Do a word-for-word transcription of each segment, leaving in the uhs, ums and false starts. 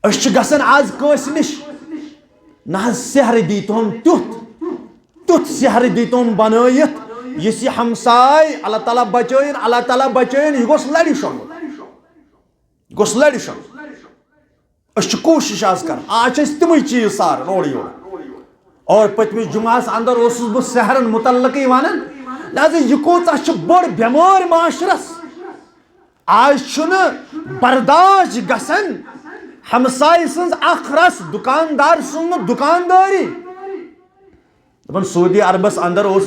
أسۍ چھِ گژھان آز کٲنٛسہِ نِش، نہ حظ، سحر دی تِم تیُتھ، تیُتھ سحر دی تِم بنٲیِتھ، یُس یہِ ہمساے، اللہ تعالیٰ بچٲیِن، اللہ تعالیٰ بچٲیِن، یہِ گوٚژھ لڑِ شۄنٛگُن، گوٚژھ لڑِ شۄنٛگُن۔ أسۍ چھِ کوٗشِش آز کران، آز چھِ أسۍ تِمٕے چیٖز ساران اورٕ یورٕ۔ اور پٔتمِس جمعہس اندر اوسُس بہٕ سحرن متعلقٕے ونان، لہذا یہِ کۭژاہ چھِ بٔڑ بٮ۪مٲرۍ معاشرس۔ آز چھُنہٕ برداشت گژھان ہمسایہِ سٕنٛز اکھ رژھ، دُکاندار سٕنٛز نہٕ دُکاندٲری۔ دَپان سعودی عربس اندر اوس،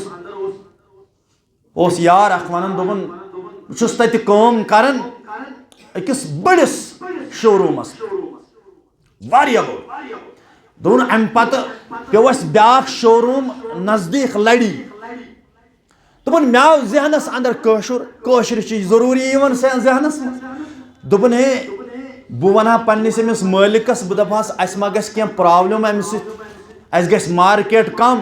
اوس یار اکھ ونان، دوٚپُن، بہٕ چھُس تتہِ کٲم کران أکِس بٔڑِس شوروٗمس، واریاہ بوٚڑ۔ دوٚپُن، امہِ پتہٕ پیوٚو اَسہِ بیٛاکھ شوروٗم نزدیٖک لڑی۔ دوٚپُن، مےٚ آو ذہنس اندر کٲشُر، کٲشرِس چھِ ضروٗری یِوان سے-، ذہنس منٛز۔ دوٚپُن، ہے، بہٕ ونہٕ ہا پننِس أمِس مٲلکس، بہٕ دپہٕ ہس، اسہِ ما گژھِ کینٛہہ پرابلم امہِ سۭتۍ، اسہِ گژھِ مارکیٹ کم۔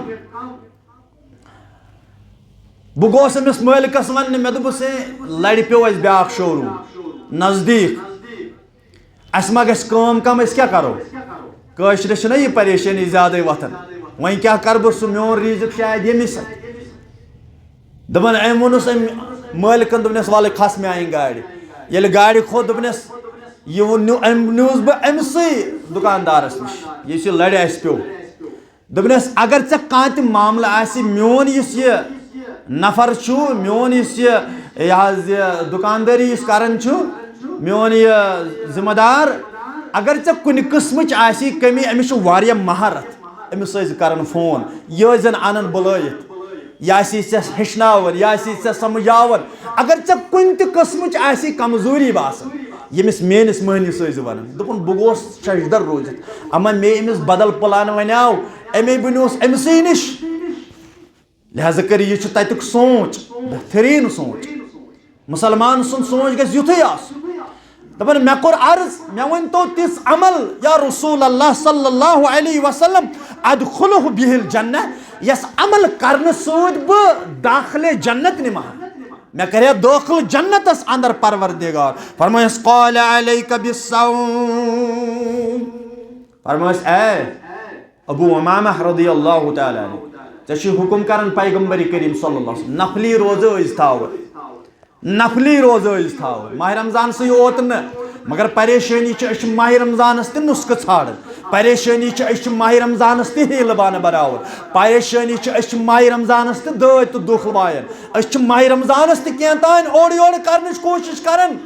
بہٕ گوس أمِس مٲلکس وننہِ، مےٚ دوٚپُس، ہے، لڑِ پیوٚو اسہِ بیٛاکھ شوروٗم نزدیٖک، اسہِ ما گژھِ کٲم کم، أسۍ کیٛاہ کرو؟ کٲشرِس چھِنہ یہِ پریشٲنی زیادَے وۄتھان۔ وۄنۍ کیٛاہ کرٕ بہٕ؟ سُہ میون ریٖزق شاید ییٚمِس اَتھِ۔ دَپان، أمۍ ووٚنُس أمۍ مٲلکَن، دوٚپنَس، وَلہٕ کھَس میٛانہِ گاڑِ۔ ییٚلہِ گاڑِ کھوٚت، دوٚپنَس، یہِ ووٚن نیوٗ-، أمۍ نیوٗس بہٕ أمۍ سٕے دُکاندارَس نِش، یُس یہِ لَڑِ اَسہِ پیوٚو۔ دوٚپنَس، اگر ژےٚ کانٛہہ تہِ معاملہٕ آسہِ، میون یُس یہِ نفر چھُ، میون یُس یہِ، یہِ حظ یہِ دُکاندٲری یُس کران چھُ، میون یہِ ذمہٕ دار، اگر ژےٚ کُنہِ قٕسمٕچ آسی کمی، أمِس چھُ واریاہ مہارت، أمِس ٲسۍ زِ کران فون، یہِ ٲسۍ زن انان بُلٲیِتھ، یہِ آسی ژےٚ ہیٚچھناوان، یہِ آسی ژےٚ سمجھاوان۔ اگر ژےٚ کُنہِ تہِ قٕسمٕچ آسی کمزوری باسان، ییٚمِس میٲنِس مٔہنِوِس ٲسۍ زِ ونان۔ دوٚپُن، بہٕ گوس ششدر روٗزِتھ، اما مے أمِس بدل پلان ونیاو، امے بنیوس أمسٕے نِش۔ لہذا کٔرِو، یہِ چھُ تَتیُک سونٛچ، بہتریٖن سونٛچ۔ مُسلمان سُنٛد سونٛچ گژھِ یُتھُے آسُن۔ دَپان، مےٚ کوٚر عرض، مےٚ ؤنۍ تو تِژھ عمل، یا رسول اللہ صلی اللہ علیہ وسلم، ادخلہ بہ الجنہ، یۄس عمل کرنہٕ سۭتۍ بہٕ داخلِ جنت نِمہٕ ہا۔ مےٚ کرِ ہا دٲخل جنتس اندر پروردگار۔ فرمٲیس، قال علیک بالصوم۔ فرمٲیس، اے ابو امامہ رضی اللہ تعالیٰ عنہ، ژےٚ چھُے حکم کران پیغمبر کریم صلی اللہ علیہ وسلم، نفلی روزٕ ٲسۍ تھاوان، نفلی روزٕ ٲسۍ تھاوان۔ ماہ رمضان سٕے یوت نہٕ، مگر پریشٲنی چھِ، أسۍ چھِ ماہ رمضانس تہِ نُسخہٕ ژھانڈان، پریشٲنی چھِ، أسۍ چھِ ماہ رمضانس تہِ حیٖلہٕ بانہٕ بناوان، پریشٲنی چھِ، أسۍ چھِ ماہ رمضانس تہِ دٲدۍ تہٕ دُکھ وایان، أسۍ چھِ ماہ رمضانس تہِ کینٛہہ تام اورٕ یورٕ کرنٕچ کوٗشش کران۔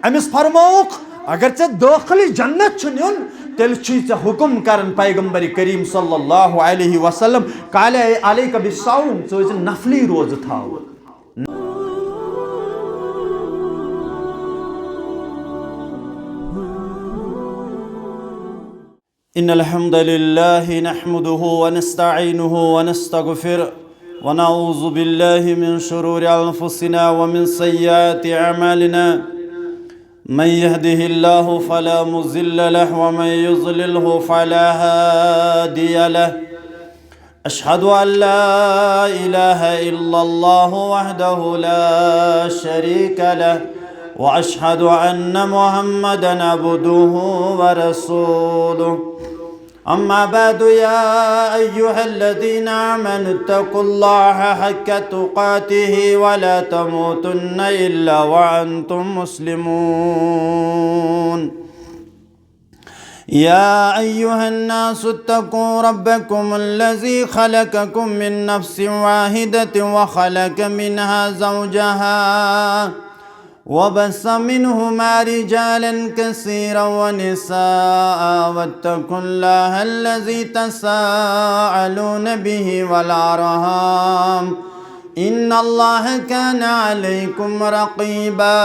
أمِس فرمووُکھ، اگر ژےٚ دٲخلِ جنت چھُ نیُن، تیٚلہِ چھُے ژےٚ حُکم کران پیغمبر کریم صلی اللہ علیہ وسلم، قال علیک بالصوم، ژٕ ٲسۍ زِ نفلی روزٕ تھاوُن۔ إن الحمد لله نحمده ونستعينه ونستغفره، ونعوذ بالله من شرور أنفسنا ومن سيئات أعمالنا. من يهده الله فلا مضل له، ومن يضلله فلا هادي له. أشهد أن لا إله إلا الله وحده لا شريك له، وأشهد أن محمدا عبده ورسوله. أما بعد، يا أيها الذين آمنوا اتقوا الله حق تقاته ولا تموتن إلا وأنتم مسلمون. يا أيها الناس اتقوا ربكم الذي خلقكم من نفس واحدة وخلق منها زوجها وبث منهما رجالا كثيرا ونساء واتقوا الله الذي تساءلون به والأرحام إن الله كان عليكم رقيبا.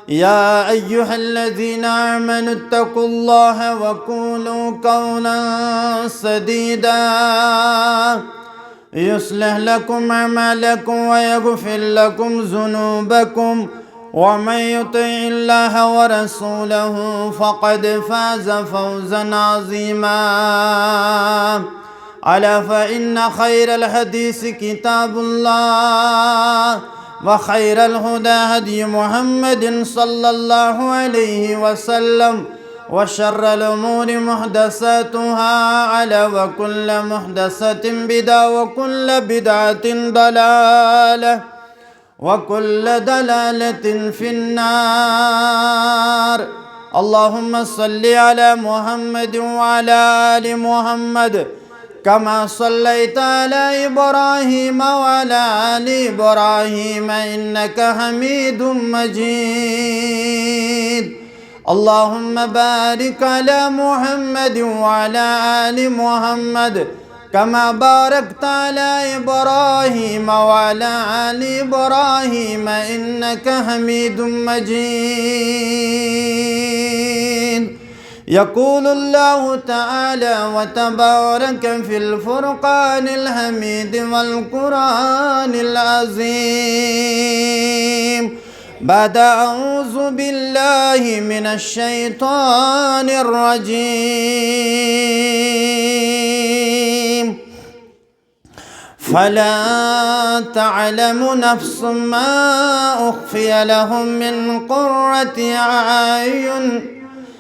يا أيها الذين آمنوا اتقوا الله وقولوا قولا سديدا يصلح لكم أعمالكم ويغفر لكم ذنوبكم ومن يطع الله ورسوله فقد فاز فوزا عظيما. ألا فإن خير الحديث كتاب الله وخير الهدى هدي محمد صلى الله عليه وسلم وشر الأمور محدثاتها، على وكل محدثة بدعة، وكل بدعة ضلالة، وكل ضلالة في النار. اللهم صل على محمد وعلى آل محمد، كما صليت على إبراهيم وعلى آل إبراهيم إنك حميد مجيد. اللهم بارك على محمد وعلى آل محمد، كما باركت على إبراهيم وعلى آل إبراهيم إنك حميد مجيد. يقول الله تعالى وتبارك في الفرقان الحميد والقرآن العظيم، بعد أعوذ بالله من الشيطان الرجيم. فلا تعلم نفس ما أخفي لهم من قرة أعين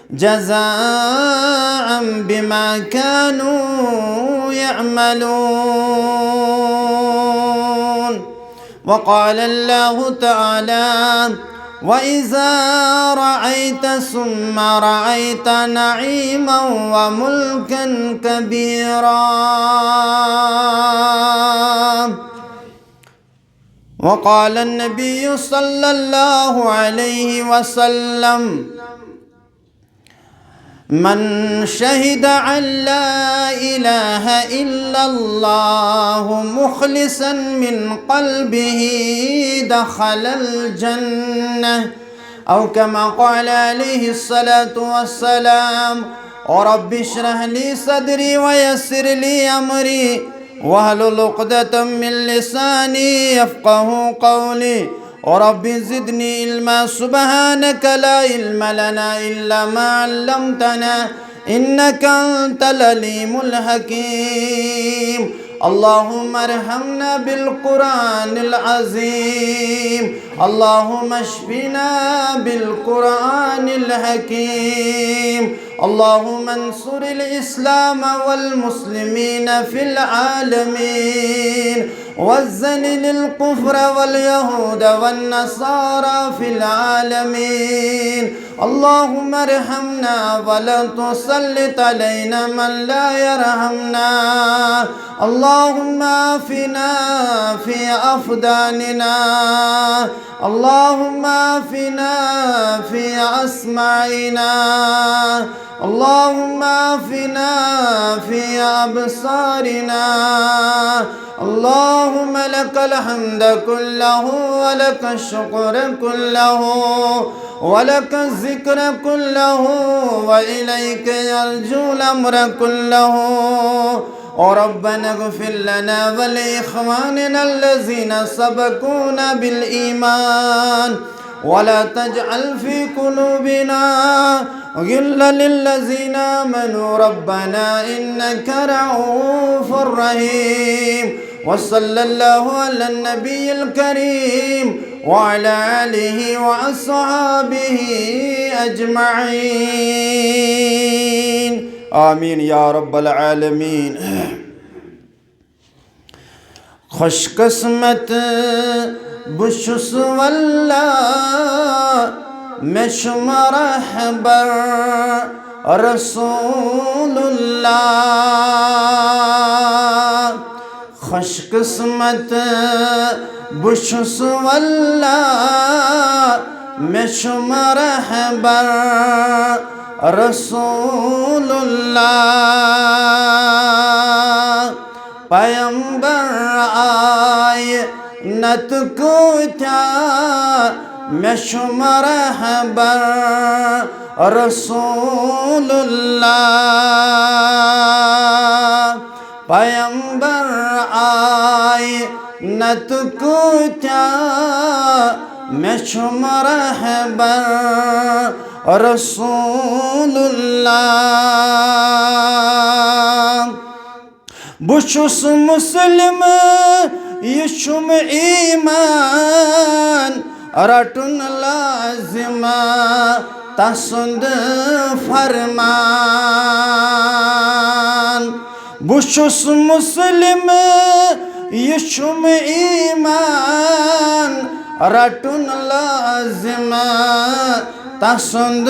جزاء بما كانوا يعملون. وقال الله تعالى: وإذا رأيت ثم رأيت نعيما وملكا كبيرا. وقال النبي صلى الله عليه وسلم: من شهد أن لا إله إلا الله مخلصا من قلبه دخل الجنة، أو كما قال عليه الصلاة والسلام. رب اشرح لي صدري ويسر لي أمري واحلل عقدة من لساني يفقه قولي. رب زدني علما. سبحانك لا علم لنا إلا ما علمتنا إنك أنت العليم الحكيم. اللهم ارحمنا بالقرآن العظيم. اللهم اشفنا بالقرآن الحكيم. اللهم انصر الإسلام والمسلمين في العالمين، وذلل الكفر واليهود والنصارى في العالمين. اللهم ارحمنا ولا تسلط علينا من لا يرحمنا. اللهم عافنا في أبداننا. اللهم عافنا في أسماعنا. اللهم عافنا في أبصارنا. اللهم لك الحمد كله ولك الشكر كله ولك الذكر كله وإليك يرجع الأمر كله. ربنا اغفر لنا ولإخواننا الذين سبقونا بالإيمان ولا تجعل في قلوبنا غلا للذين آمنوا ربنا إنك رؤوف رحيم. وصلى الله على النبي الكريم وعلى آله وأصحابه أجمعين. آمين يا رب العالمين. خوش قسمت بہٕ چھُس واللہ، مےٚ چھُم رہبر رسول اللہ۔ خوش قسمت بہٕ چھُس واللہ، مےٚ چھُم رہبر رسول اللہ۔ پیمبر آیہِ نتہٕ کۭتیاہ، مےٚ چھُم رہبر رسول اللہ۔ پیمبر آیہِ نتہٕ کۭتیاہ، مےٚ چھُم رہبر رسول اللہ۔ بہٕ چھُس مسلم، یہِ چھُم ایمان رٹُن لازم۔ تسُنٛد فرمان۔ بہٕ چھُس مسلم، یہِ چھُم ایمان، رٹُن لازم تسُنٛد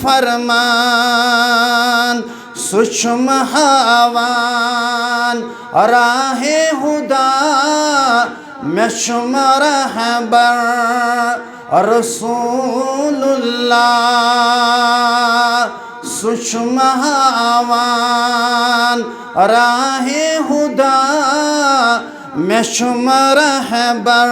فرمان۔ سُہ چھُم ہاوان راہِ ہدا، مےٚ چھُم رہبر رسول اللہ۔ سُہ چھُم ہاوان راہِ ہدا، مےٚ چھُم رہبر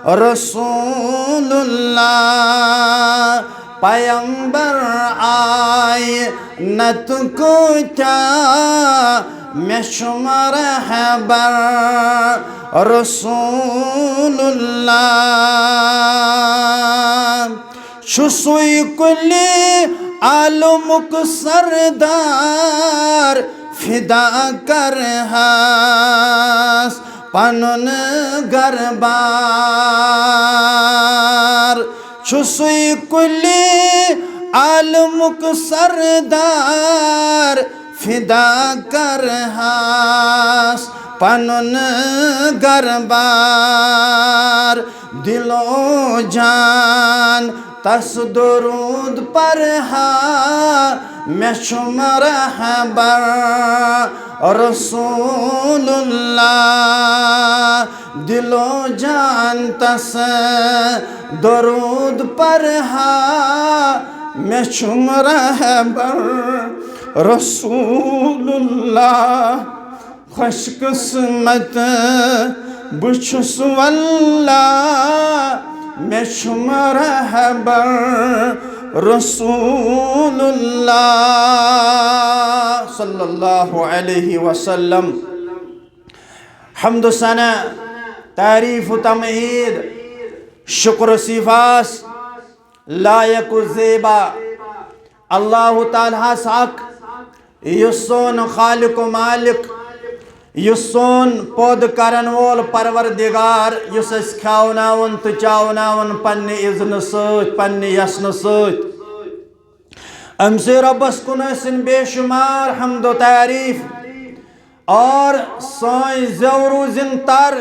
رسول اللہ۔ پیمبر آیہِ نتہٕ کۭتیاہ، مےٚ چھُم رہبر رسول اللہ۔ چھُ سُے کُلِ عالمُک سردار، فدا کرہس پنُن گربار۔ چھُ سُے کُلِ عالمُک سردار، فدا کرہس پنُن گربار۔ دل و جان تس درود پرہا، مےٚ چھُم رہبر رسول اللہ۔ دل و جان تس درود پرہا، مےٚ چھُم رہبر رسول اللہ۔ خوش قسمت بہٕ چھُس واللہ، مےٚ چھُم رہبر رسول اللہ صلی اللہ علیہ وسلم۔ حمد و ثنا، تعریف و تمہید، شکر و سیفاس، لایق و زیبا اللہ تعالیٰ ہس حق، یُس سون خالق و مالک، یُس سون پود کرن وول پروردگار، یُس اسہِ کھیاوناون تہٕ چاوناون پننہِ اذنہٕ سۭتۍ، پننہِ یژنہٕ سۭتۍ۔ أمۍ سٕے رۄبس کُن ٲسِن بے شمار حمد و تعریف، اور سٲنۍ زیو روٗزِن تر۔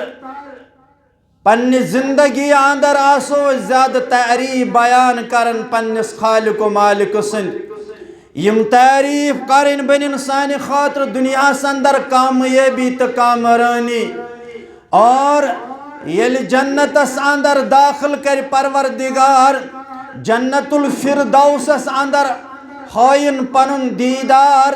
پننہِ زندگی اندر آسو أسۍ زیادٕ تعریف بیان کران پننِس خالق و مالک سٕنٛدۍ۔ یِم تعریف کرٕنۍ بنن سانہِ خٲطرٕ دُنیاہس اندر کامیٲبی تہٕ کامرٲنی۔ اور ییٚلہِ جنتس اندر داخل کرِ پروردگار، جنت الفردوسس اندر ہٲیِن پنُن دیدار،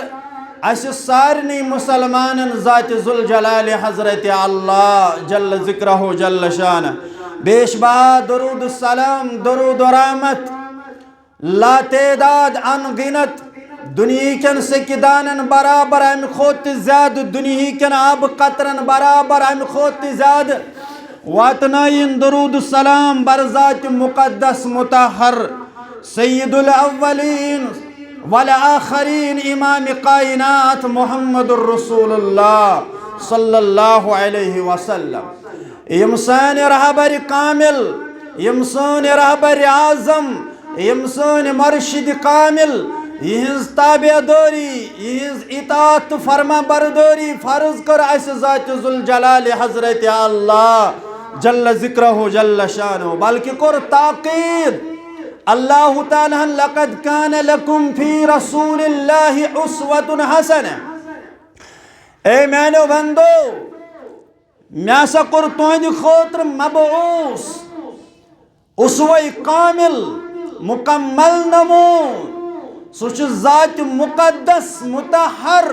اسہِ سارنٕے مسلمانن ذاتِ ذوالجلالِ حضرت اللہ جل ذکرہ جل شانہ۔ بیش بہا درود السلام، درود و رحمت، لا تعداد ان گنت، دنیہکٮ۪ن سیٚکہِ دانن برابر، امہِ کھۄتہٕ تہِ زیادٕ، دنیہکٮ۪ن آبہٕ قطرن برابر، امہِ کھۄتہٕ تہِ زیادٕ واتنٲیِن درود السلام بر ذاتِ مقدس مطہر سید الاولین والآخرین امام کائنات محمد الرسول اللہ صلی اللہ علیہ وسلم۔ یِم سٲنۍ رہبر کامل، یِم سٲنۍ رہبر اعظم، یِم سٲنۍ مرشد کامل، یِہنٛز تابعدٲری، یِہنٛز اطاعت تہٕ فرما بردٲری فرض کٔر اسہِ ذاتِ ذوالجلالِ حضرت اللہ جل ذکرہ جل شانہ، بلکہ کوٚر تاکید۔ اللہ تعالیٰ ہن، "لقد کان لکم فی رسول اللہ اسوۃ حسنہ"۔ اے میانیو بندو، مےٚ ہسا کوٚر تُہنٛدِ خٲطرٕ مبعوث اسوہ کامل، مکمل نمون۔ سُہ چھُ ذاتِ مقدس مطہر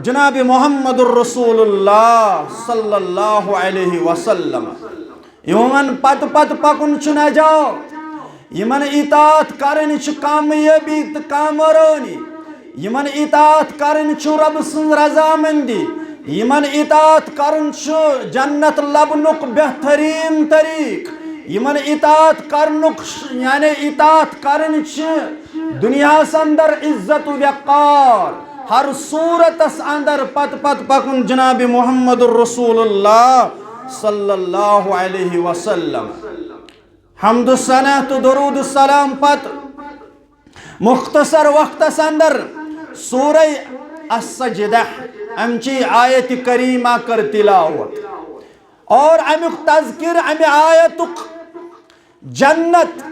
جناب محمد الرسول اللہ صلی اللہ علیہ وسلم۔ یِمن پتہٕ پتہٕ پکُن چھُ نجات۔ یِمن اطاعت کرٕنۍ چھِ کامیٲبی تہٕ کامرٲنی۔ یِمن اطاعت کرٕنۍ چھُ رۄبہٕ سٕنٛز رضامندی۔ یِمن اطاعت کرُن چھُ جنت لبنُک بہتریٖن طریٖق۔ یِمن اطاعت کرنُک، یعنی اطاعت کرٕنۍ چھِ دُنیاہس اندر عزت و وقار۔ ہر صورتس اندر پتہٕ پتہٕ پکُن جناب محمد الرسول اللہ صلی اللہ علیہ وسلم۔ حمد و ثنا تہٕ درود و سلام پتہٕ مختصر وقتس اندر سورہ السجدہ، امچی آیت کریمہ کر تلاوت اور امیک تذکر، امہ آیتک جنت،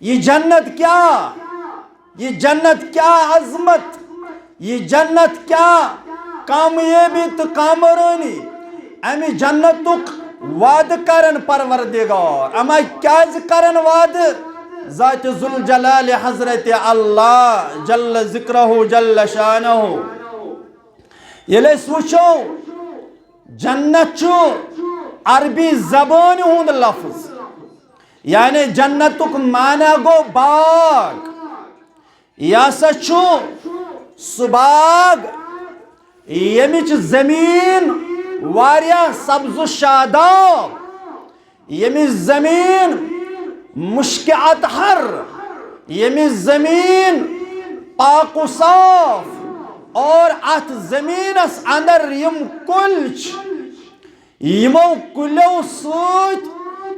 یہ جنت کیا، یہ جنت کیا عظمت، یہ جنت کیا کامیابی تو کامرانی۔ امی جنتک وعد کرن پروردگار۔ اما کیاز کرن وعد؟ ذات ذوالجلال حضرت اللہ جل ذکرہ جل شانہ۔ ییٚلہِ أسۍ وٕچھو، جنت چھُ عربی زبٲنۍ ہُنٛد لفظ، یعنی جنتُک معنی گوٚو باغ۔ یہِ ہسا چھُ سُہ باغ، ییٚمِچ زٔمیٖن واریاہ سبز و شاداب، ییٚمِچ زٔمیٖن مُشکہِ اطہر، ییٚمِچ زٔمیٖن پاک و صاف، اور اتھ زٔمیٖنس اندر یِم کُلۍ چھِ، یِمو کُلیو سۭتۍ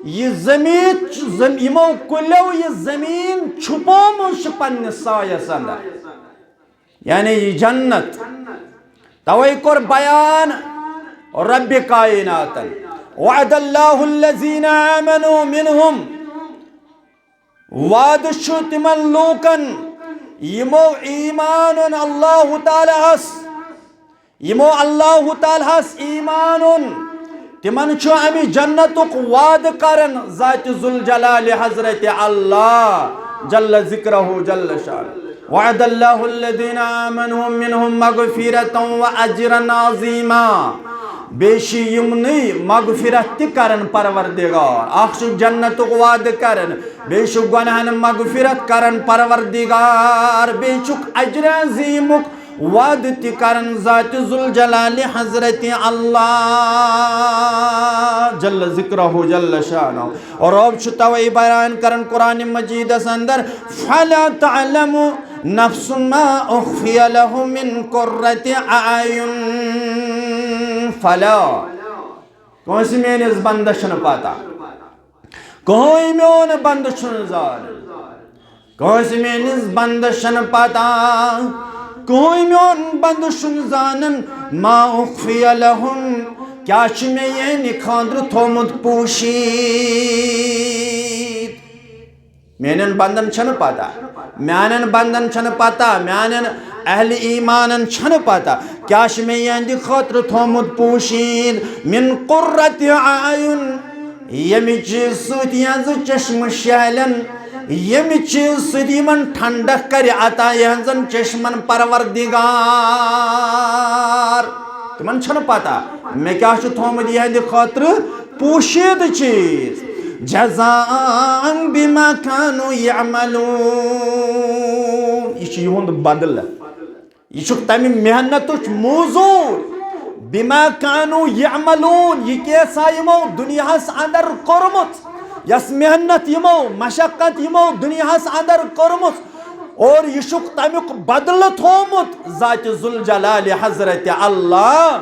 یہِ زٔمیٖن، یِمو کُلیو یہِ زٔمیٖن چھُپومُت چھُ پننِس سایس اندر۔ یعنی یہ جنت، توے کور بیان رب کائناتن، وعد اللہ الذین آمنوا منہم، وعدٕ چھُ تِمن لوٗکن یِمو ایمان اوٚن اللہ تعالیٰ ہس، یِمو اللہ تعالیٰ ہس ایمان اوٚن، تِمن چھُ امہِ جنتُک وعدٕ کران ذات ذوالجلال حضرت اللہ جل ذکرہ جل شان۔ وعد اللہ الذین آمنوا منہم مغفرة و اجرا عظیما۔ بیٚیہِ چھِ یِمنٕے مغفرت تہِ کران پروردگار۔ اکھ چھُ جنتُک وعدٕ کران، بیٚیہِ چھُ گۄناہن مغفرت کران پروردگار، بیٚیہِ چھُکھ اجر عظیمُک وعدٕ تہِ کرن ذات ذوالجلال حضرت اللہ جل ذکرہ جل شانہ۔ اور رب چھُ توے بیان کرن قرآن مجیدس اندر، فلا تعلم نفس ما اخفی لهم من قرة اعین۔ فلا، کٲنٛسہِ میٲنِس بندس چھنہٕ پتہ۔ کٕہٕنۍ میون بندٕ چھُنہٕ زانان۔ کٲنٛسہِ میٲنِس بندس چھنہٕ پتہ۔ کٕہٕنۍ میون بندٕ چھُنہٕ زانان۔ ما اخفی لهم، کیٛاہ چھُ مےٚ یِہنٛدِ خٲطرٕ تھوٚومُت پوشیٖد۔ میانٮ۪ن بندن چھنہٕ پتہ، میانٮ۪ن بندن چھنہٕ پتہ، میانٮ۪ن اہل ایمانن چھنہٕ پتہ کیٛاہ چھُ مےٚ یِہنٛدِ خٲطرٕ تھوٚومُت پوشیٖد۔ من قرة اعین، ییٚمہِ چیٖز سۭتۍ یِہنٛزٕ چشمہٕ شہلن، ییٚمہِ چیٖز سۭتۍ یِمن ٹھنڈک کرِ عطا یِہنٛزن چشمن پروردگار۔ تِمن چھنہٕ پتہ مےٚ کیٛاہ چھُ تھوٚومُت یِہنٛدِ خٲطرٕ پوشیٖدٕ چیٖز۔ جزاء بما كانوا يعملون۔ یہِ چھُ یِہُنٛد بدلہٕ۔ یہِ چھُکھ تَمہِ محنتٕچ موٚزوٗر۔ بما كانوا يعملون، یہِ کیسا یِمو دُنیاہَس اندر کوٚرمُت، یۄس محنت یِمو، مشقت یِمو دُنیاہَس اندر کٔرمٕژ، اور یہِ چھُکھ تَمیُک بدلہٕ تھوٚومُت ذاتِ ذوالجلالِ حضرتِ اللہ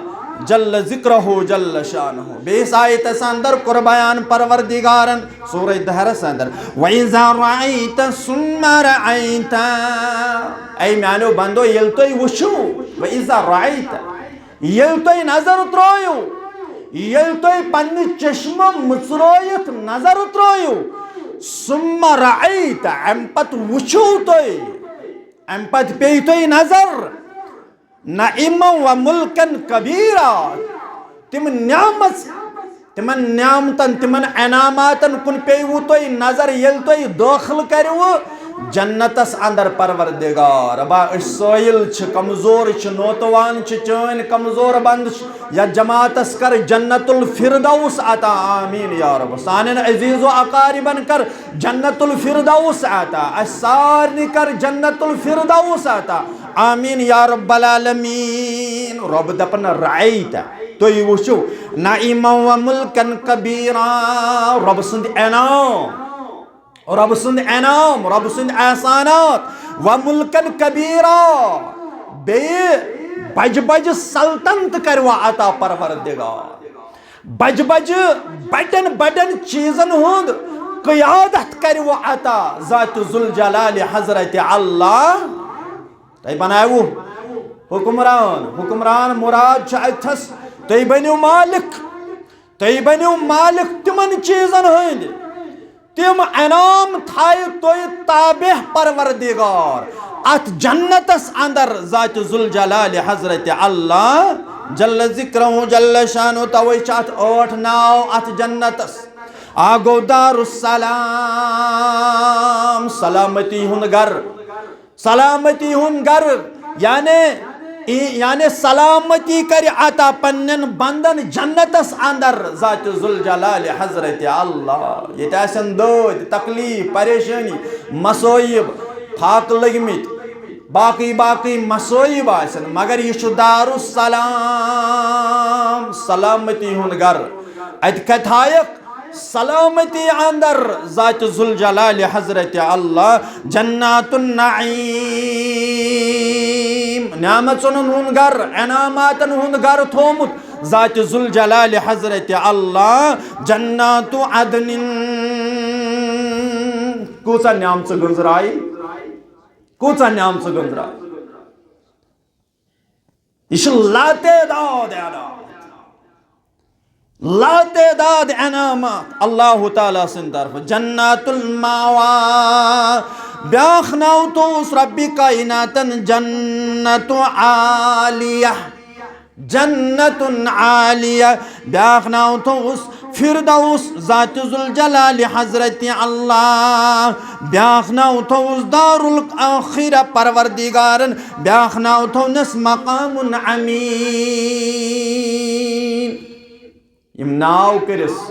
جل ذکرہ جل شانہ۔ بیٚیِس آیتس اندر کوٚر بیان پروردگارن سورہ دہرس اندر، وَإِذَا رَأَيْتَ ثُمَّ رَأَيْتَ۔ اے میانیو بندو، ییٚلہِ تُہۍ وٕچھِو، وَإِذَا رَأَيْتَ، ییٚلہِ تُہۍ نظر ترٲیِو، ییٚلہِ تُہۍ پننہِ چشمہٕ مٕژرٲیِتھ نظر ترٲیِو، ثُمَّ رَأَيْتَ، امہِ پتہٕ وٕچھِو تُہۍ، امہِ پتہٕ پیٚیہِ تۄہہِ نظر، نعیماً و ملکاً کبیرا، تِم نعمژ، تِمن نعمتن، تِمن انعاماتن کُن پیٚیِوٕ تۄہہِ نظر، ییٚلہِ تۄہہِ دٲخل کَرِوٕ جنتس اندر پروردگار۔ ربا، أسۍ سٲیِل چھِ، کمزور چھِ، نوتوان چھِ، چٲنۍ کمزور بند چھِ، یتھ جماعتس کر جنت الفردوس عطا، آمین یا رب۔ سانٮ۪ن عزیز و اقاربن کر جنت الفردوس عطا، اسہِ سارنٕے کر جنت الفردوس عطا، آمین یا رب العالمین۔ رب دپن رأیت، تُہۍ وٕچھِو، نعیماً و ملکاً کبیرا، رب سُنٛد انعام، رب سُنٛد انعام، رب سُنٛد احسانات، و ملکاً کبیرا، بیٚیہِ بجہِ بجہِ سلطنت کرِ وۄنۍ عطا پروردگار۔ بجہِ بجہِ بڑٮ۪ن بڑٮ۪ن چیٖزن ہُنٛد قیادت کرِ وۄنۍ عطا ذات ذوالجلال حضرت اللہ۔ تۄہہِ بناوٕ حکمران، حکمران مراد چھُ اتھس، تُہۍ بٔنِو مالک، تُہۍ بٔنِو مالک تِمن چیٖزن ہٕنٛدۍ، تِم انعام تھایہِ تُہۍ تابع پروردگار اتھ جنتس اندر ذات ذوالجلال حضرت اللہ جل ذکرہ جل شانہ۔ توے چھِ اتھ ٲٹھ ناو اتھ جنتس۔ اکھ گوٚو دار السلام، سلامتی ہُنٛد گرٕ، سلامتی ہُنٛد گرٕ، یعنی، یعنی سلامتی کرِ عطا پننٮ۪ن بندن جنتس اندر ذات ذوالجلال حضرت اللہ۔ ییٚتہِ آسن دٲدۍ، تکلیف، پریشٲنی، مصٲیب، فاقہٕ لٔگمٕتۍ، باقٕے باقٕے مصٲیب آسن، مگر یہِ چھُ دار السلام، سلامتی ہُنٛد گرٕ۔ اتہِ کتہِ ہایکھ؟ سلامتی اندر ذات ذوالجلال حضرت اللہ۔ جنات النعیم، نعمژن ہُنٛد گرٕ، انعاماتن ہُنٛد گرٕ تھومُت ذات ذوالجلال حضرت اللہ۔ جنات عدن، کۭژاہ نعمژٕ گٔنزرایہِ، کۭژاہ نعمژٕ گٔنزرایہِ۔ یہِ چھِ لاتعداد انعامات، لاتعداد انعامات اللہ تعالیٰ سٕنٛدِ طرفہٕ۔ جنات الماوا، بیٛاکھ ناو تھوٚوُس ربِ کائناتن جنت عالیہ، جنت عالیہ، بیٛاکھ ناو تھوٚوُس فردوس ذات ذوالجلال حضرت اللہ، بیٛاکھ ناو تھوٚوُس دارالآخرہ پروردگارن، بیٛاکھ ناو تھوٚونس مقام امین۔ یِم ناو کٔرِس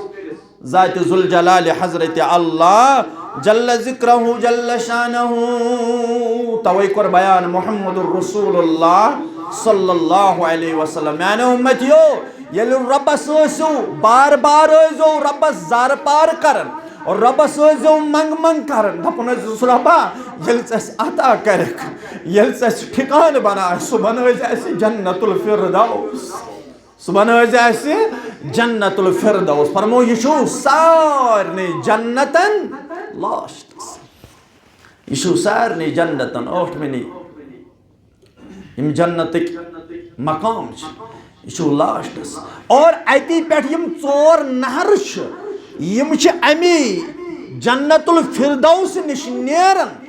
ذات ذوالجلال حضرت اللہ جل ذکرہ جل شانہ۔ توے کوٚر بیان محمد رسول اللہ صلی اللہ علیہ وسلم۔ میانیو امتیو، ییٚلہِ رۄبس ٲسِو بار بار ٲسۍزیو رۄبس زارٕ پار کران، رۄبس ٲسۍزیو منگ منگ کران، دپُن ٲسۍزِس، "رۄبا، ییٚلہِ ژٕ اَسہِ عطا کرکھ، ییٚلہِ ژٕ اَسہِ ٹھکانہٕ بناوکھ، صُبحن ٲسۍزِ اَسہِ جنت الفردوس، صُبحن ٲسۍزِ اَسہِ جنت الفردوس۔" فرمو، یہِ چھُو سارنٕے جنتن لاسٹس۔ یہِ چھُو سارنٕے جنتن ٲٹھمِنٕے۔ یِم جنتٕکۍ مقام چھِ، یہِ چھُو لاسٹس۔ اور اَتی پٮ۪ٹھ یِم ژور نہرٕ چھِ، یِم چھِ اَمی جنت الفردوس نِش نیران۔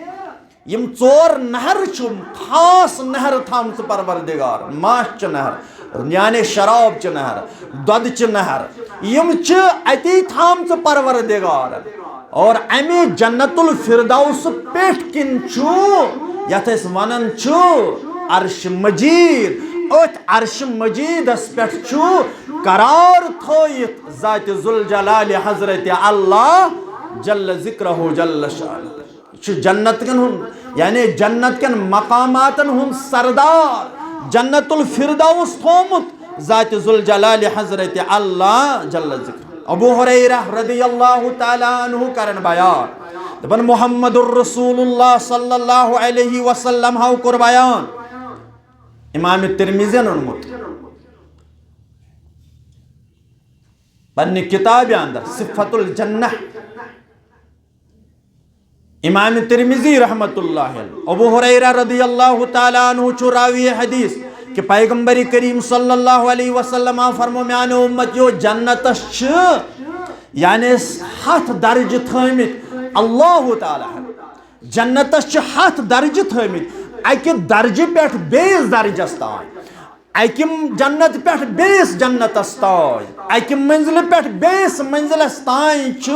یِم ژور نہرٕ چھِ خاص نہرٕ تھامژٕ پروردگارن، ماچھ چہِ نہرٕ، یعنی شراب چہِ نہرٕ، دۄدٕ چہِ نہرٕ، یِم چھِ اَتی تھامژٕ پروردگارن۔ اور اَمہِ جنت الفردوس پٮ۪ٹھ کِنۍ چھُ، یَتھ أسۍ وَنان چھُ عرش مجید، أتھۍ عرش مجیدس پٮ۪ٹھ چھُ قرار تھٲیِتھ ذات ذوالجلال حضرت اللہ جل ذکرہ جل شانہ۔ یہِ چھُ جنت کٮ۪ن ہُنٛد، یعنی جنت کٮ۪ن مقاماتن ہُنٛد سردار، جنت الفردوس تھومُت ذات ذوالجلال حضرت اللہ جل ذکر۔ ابو ہریرہ رضی اللہ تعالیٰ عنہ کرن بیان، دپان محمد الرسول اللہ صلی اللہ علیہ وسلم ہاو کوٚر بیان، امام ترمذین اوٚنمُت پننہِ کتابہِ اندر صفت الجنہ۔ امام ترمذی رحمت اللہ علیہ، ابو ہریرہ رضی اللہ تعالیٰ عنہ چھُ راوی حدیث کہ پیغمبر کریم صلی اللہ علیہ وسلم آو فرمو، میانیو امتیو، جنتس چھِ یعنی ہتھ درجہٕ تھٲمٕتۍ اللہ تعالیٰ ہن۔ جنتس چھِ ہتھ درجہٕ تھٲمٕتۍ، اکہِ درجہٕ پٮ۪ٹھ بیٚیِس درجس تام۔ اکہِ جنت پٮ۪ٹھ بیٚیِس جنتس تام، اکہِ منزلہِ پٮ۪ٹھ بیٚیِس منزلس تام چھُ،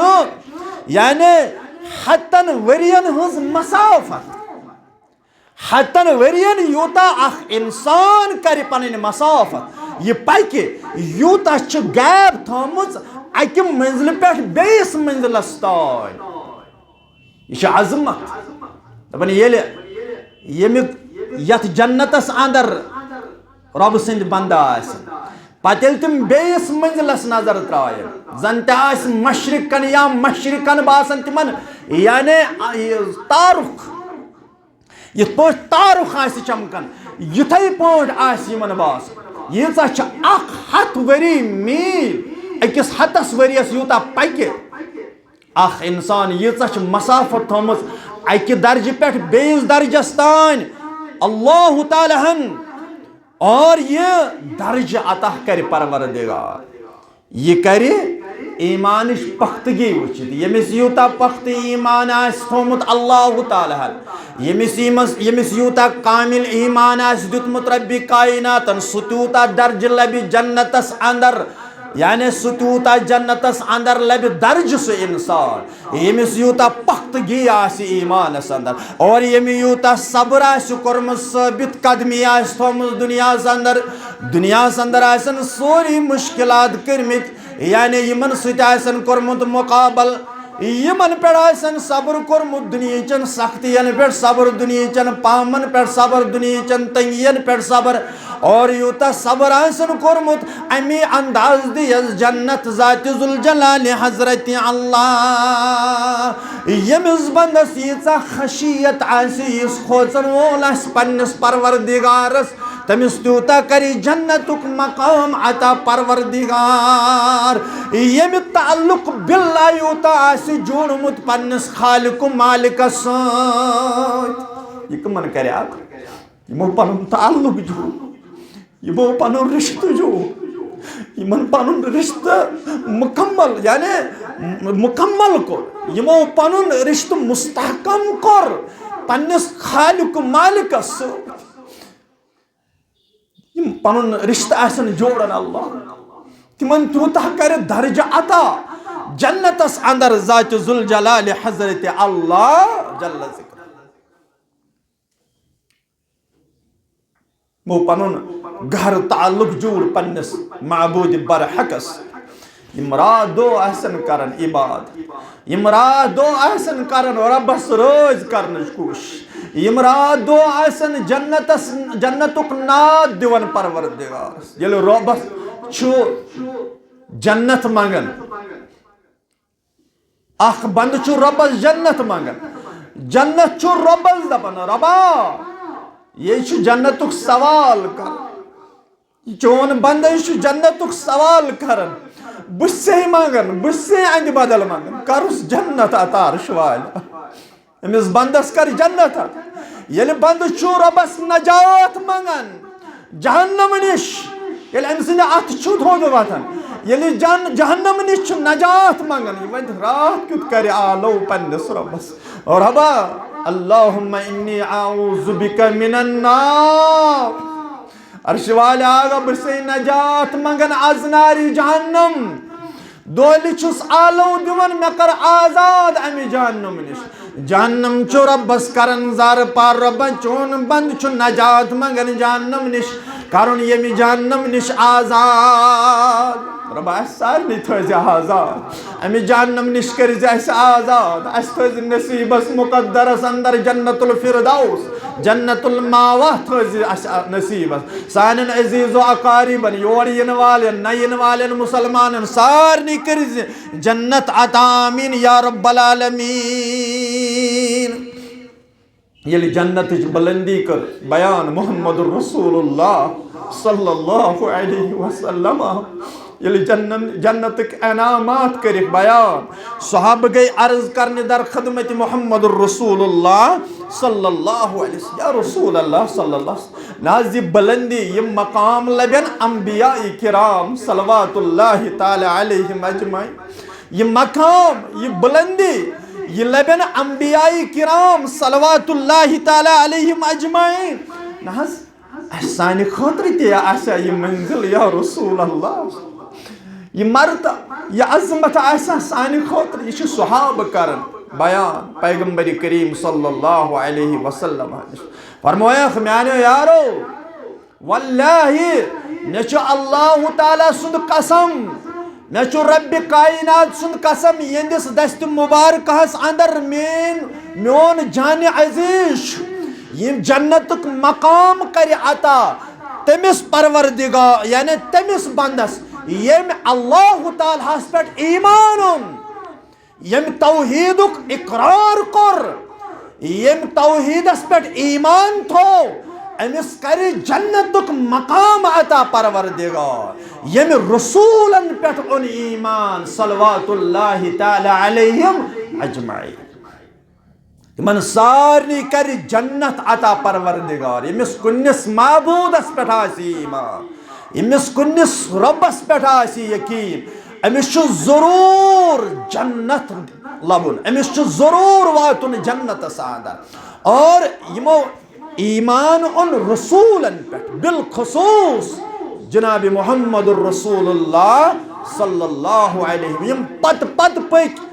یعنی ہتن ؤرین ہٕنٛز مسافت۔ ہتن ؤرین یوٗتاہ اکھ انسان کرِ پنٕنۍ مسافت، یہِ پکہِ، یوٗتاہ چھِ gap تھٲومٕژ اکہِ منزلہِ پٮ۪ٹھ بیٚیِس منزلس تام۔ یہِ چھِ عظمت۔ دپان ییٚلہِ ییٚمہِ، یتھ جنتس اندر رۄبہٕ سٕنٛدۍ بندٕ آسن، پتہٕ ییٚلہِ تِم بیٚیِس منزلس نظر ترٛاون، زن تہِ آسہِ مشرقن یا مشرقن باسان تِمن، یعنی، آ، یہِ تارُک، یِتھ پٲٹھۍ تارُک آسہِ چمکان، یِتھے پٲٹھۍ آسہِ یِمن باسان۔ ییٖژاہ چھِ اکھ ہتھ ؤری میٖل، أکِس ہتس ؤرِیس یوٗتاہ پکہِ، اکھ انسان ییٖژاہ چھِ مسافت تھٲومٕژ اکہِ درجہِ پٮ۪ٹھ بیٚیِس درجس تام، اللہ تعالیٰ ہن اور یہِ درجہِ عطا کرِ پروردگار۔ یہِ کرِ ایمانٕچ پختگی وٕچھِتھ۔ ییٚمِس یوٗتاہ پختہٕ ایمان آسہِ تھوٚومُت اللہ تعالیٰ ہن، ییٚمِس ایٖمس-، ییٚمِس یوٗتاہ کامل ایمان آسہِ دیُتمُت ربِ کائناتن، سُہ تیوٗتاہ درجہٕ لبہِ جنتس اندر۔ یعنی سُہ تیوٗتاہ جنتس اندر لبہِ درجہٕ سُہ انسان، ییٚمِس یوٗتاہ پختگی آسہِ ایمانس اندر، اور ییٚمہِ یوٗتاہ صبر آسہِ کوٚرمُت، ثٲبت قدمی آسہِ تھٲومٕژ دُنیاہس اندر، دُنیاہس اندر آسن سورُے مُشکلات کٔرمٕتۍ، یعنی یِمن سۭتۍ آسن کوٚرمُت مُقابل، یِمن پٮ۪ٹھ آسن صبر کوٚرمُت، دُنیہٕچن سختین پٮ۪ٹھ صبر، دُنیہٕچن پامن پٮ۪ٹھ صبر، دُنیہٕچن تنگین پٮ۪ٹھ صبر، اور یوٗتاہ صبر آسن کوٚرمُت، امی انداز دِیس جنت ذات ذوالجلال حضرت اللہ۔ ییٚمِس بندس ییٖژاہ خشیت آسہِ، یُس کھوژن وول آسہِ پننِس پروردگارس، تٔمِس تیوٗتاہ کرِ جنتُک مقام عطا پروردگار۔ ییٚمہِ تعلق باللہ یوٗتاہ آسہِ جوڑمُت پننِس خالق و مالکس سۭتۍ۔ یہِ کٕمن کرِ عطا؟ یِمو پنُن تعلق جوڑ، یِمو پنُن رشتہٕ جوڑ، یِمن پنُن رشتہٕ مکمل، یعنی مکمل کوٚر، یِمو پنُن رشتہٕ مستحکم کوٚر پننِس خالق و مالکس سۭتۍ۔ یِم پنُن رشتہٕ آسن جوڑن اللہ، تِمن تیوٗتاہ کرِ درجہ عطا جنتس اندر ذات ذوالجلال حضرت اللہ جل ذکر۔ گوٚو پنُن گہر تعلق جوڑ پننِس معبود برحقس۔ یِم راتھ دۄہ آسن کران عبادت، یِم راتھ دۄہ آسن کران رۄبس رٲضۍ کرنٕچ کوٗشش، یِم راتھ دۄہ آسن جنتس، جنتُک ناد دِوان پروردگارس۔ ییٚلہِ رۄبس چھُ جنت منگان، اکھ بندٕ چھُ رۄبس جنت منگان۔ جنت چھُ رۄبس دپان، رۄبا، یے چھُ جنتُک سوال کران۔ یہِ چون بندے چھُ جنتُک سوال کران۔ بہٕ چھُسے منگان، بہٕ چھُسے اندِ بدل منگان۔ کرُس جنت عطا عرش والا۔ أمِس بندس کر جنت عطا۔ ییٚلہِ بندٕ چھُ رۄبس نجات منگان جہنم نِش، ییٚلہِ أمۍ سٕنٛدِ اتھٕ چھُ تھوٚد وۄتھان، ییٚلہِ جن-، جہنم نِش چھُ نجات منگان، یہِ ونہِ راتھ کیُتھ کرِ آلو پننِس رۄبس، رۄبا، اللہم انی اعوذ بک من النار۔ عرش والے آگا، بہٕ چھُسے نجات منگان از نارِ جہنم۔ دولہِ چھُس آلو دِوان، مےٚ کر آزاد امہِ جہنم نِش۔ جہنم چھُ رۄبس کران زارٕ پار، رۄبا، چون بندٕ چھُ نجات منگان جہنم نِش، کرُن ییٚمہِ جہنم نِش آزاد۔ رۄبا، اسہِ سارنٕے تھٲوزِ آزاد۔ امہِ جہنم نِش کٔرزِ اسہِ آزاد۔ اسہِ تھٲوزِ نصیبس مقدرس اندر جنت الفردوس، جنت الماوہ تھٲوزِ اسہِ نصیبس۔ سانٮ۪ن عزیز و اقاربن، یور یِنہٕ والٮ۪ن، نہ یِنہٕ والٮ۪ن مسلمانن سارنٕے کٔرزِ جنت عطا، آمین یا رب العالمین۔ ییٚلہِ جنتٕچ بلندی کٔر بیان محمد رسول اللہ صلی اللہ علیہ وسلم، ییٚلہِ جنن-، جنتٕکۍ انعامات کٔرِکھ بیان، صحابہٕ گٔے عرض کرنہِ در خدمت محمد رسول اللہ صلی اللہ علیہ وسلم، یا رسول اللہ صلی اللہ علیہ وسلم، نہ حظ، یہِ بلندی، یہِ مقام لبن انبیاء کرام صلوات اللہ تعالی علیہم اجمعین۔ یہِ مقام، یہِ بلندی، یہِ لبن انبیاء کرام صلوات اللہ تعالی علیہم اجمعین۔ نہ حظ، اسہِ سانہِ خٲطرٕ تہِ آسیا یہِ منزل یا رسول اللہ؟ یہِ مرتبہ، یہِ عظمت آسیا سانہِ خٲطرٕ؟ یہِ چھِ صحابہٕ کران بیان پیغمبر کریم صلی اللہ علیہ وسلم۔ فرمویکھ، میانیو یارو، واللہ، مےٚ چھُ اللہ تعالیٰ سُنٛد قسم، مےٚ چھُ رب کائنات سُنٛد قسم، یِہنٛدِس دستِ مبارکہس اندر مین-، میون جان عزیز چھُ، یِم جنتُک مقام کرِ عطا تٔمِس پروردگار، یعنی تٔمِس بندس، ییٚمۍ اللہ تعالیٰ ہس پٮ۪ٹھ ایمان اوٚن۔ ییٚمۍ توحیٖدُک اقرار کوٚر، ییٚمۍ توحیٖدس پٮ۪ٹھ ایمان تھوو، أمِس کرِ جنتُک مقام عطا پروردگار، ییٚمہِ رسولن پٮ۪ٹھ اوٚن ایمان، صلوات اللہ تعالی علیہم اجمعین۔ تِمن سارنٕے کرِ جنت عطا پروردگار، ییٚمِس کُنِس معبوٗدس پٮ۪ٹھ آسہِ ایمان، ییٚمِس کُنِس رۄبس پٮ۪ٹھ آسہِ یقیٖن، أمِس چھُ ضروٗر جنت لبُن، أمِس چھُ ضروٗر واتُن جنتس اندر۔ اور یِمو ایمان اوٚن رسولن پٮ۪ٹھ، بالخصوص جناب محمد رسول اللہ صلی اللہ علیہ وسلم۔ یِم پتہٕ پتہٕ پٔکۍ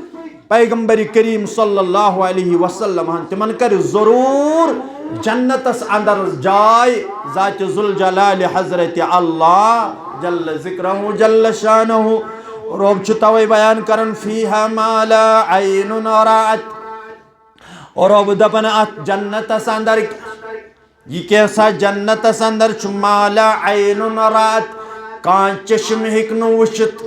پیغمبر کریم صلی اللہ علیہ وسلم ہن، تِمن کرِ ضرور جنتس اندر جاے ذات ذوالجلال حضرت اللہ جل ذکرہ جل شانہ۔ رب چھُ توے بیان کران، فیہا ما لا عین رأت۔ اور رب دپان اتھ جنتس اندر، یہِ کیٛاہ سا جنتس اندر چھُ، ما لا عین رأت، کانٛہہ چشم ہیٚکہِ نہٕ وٕچھِتھ،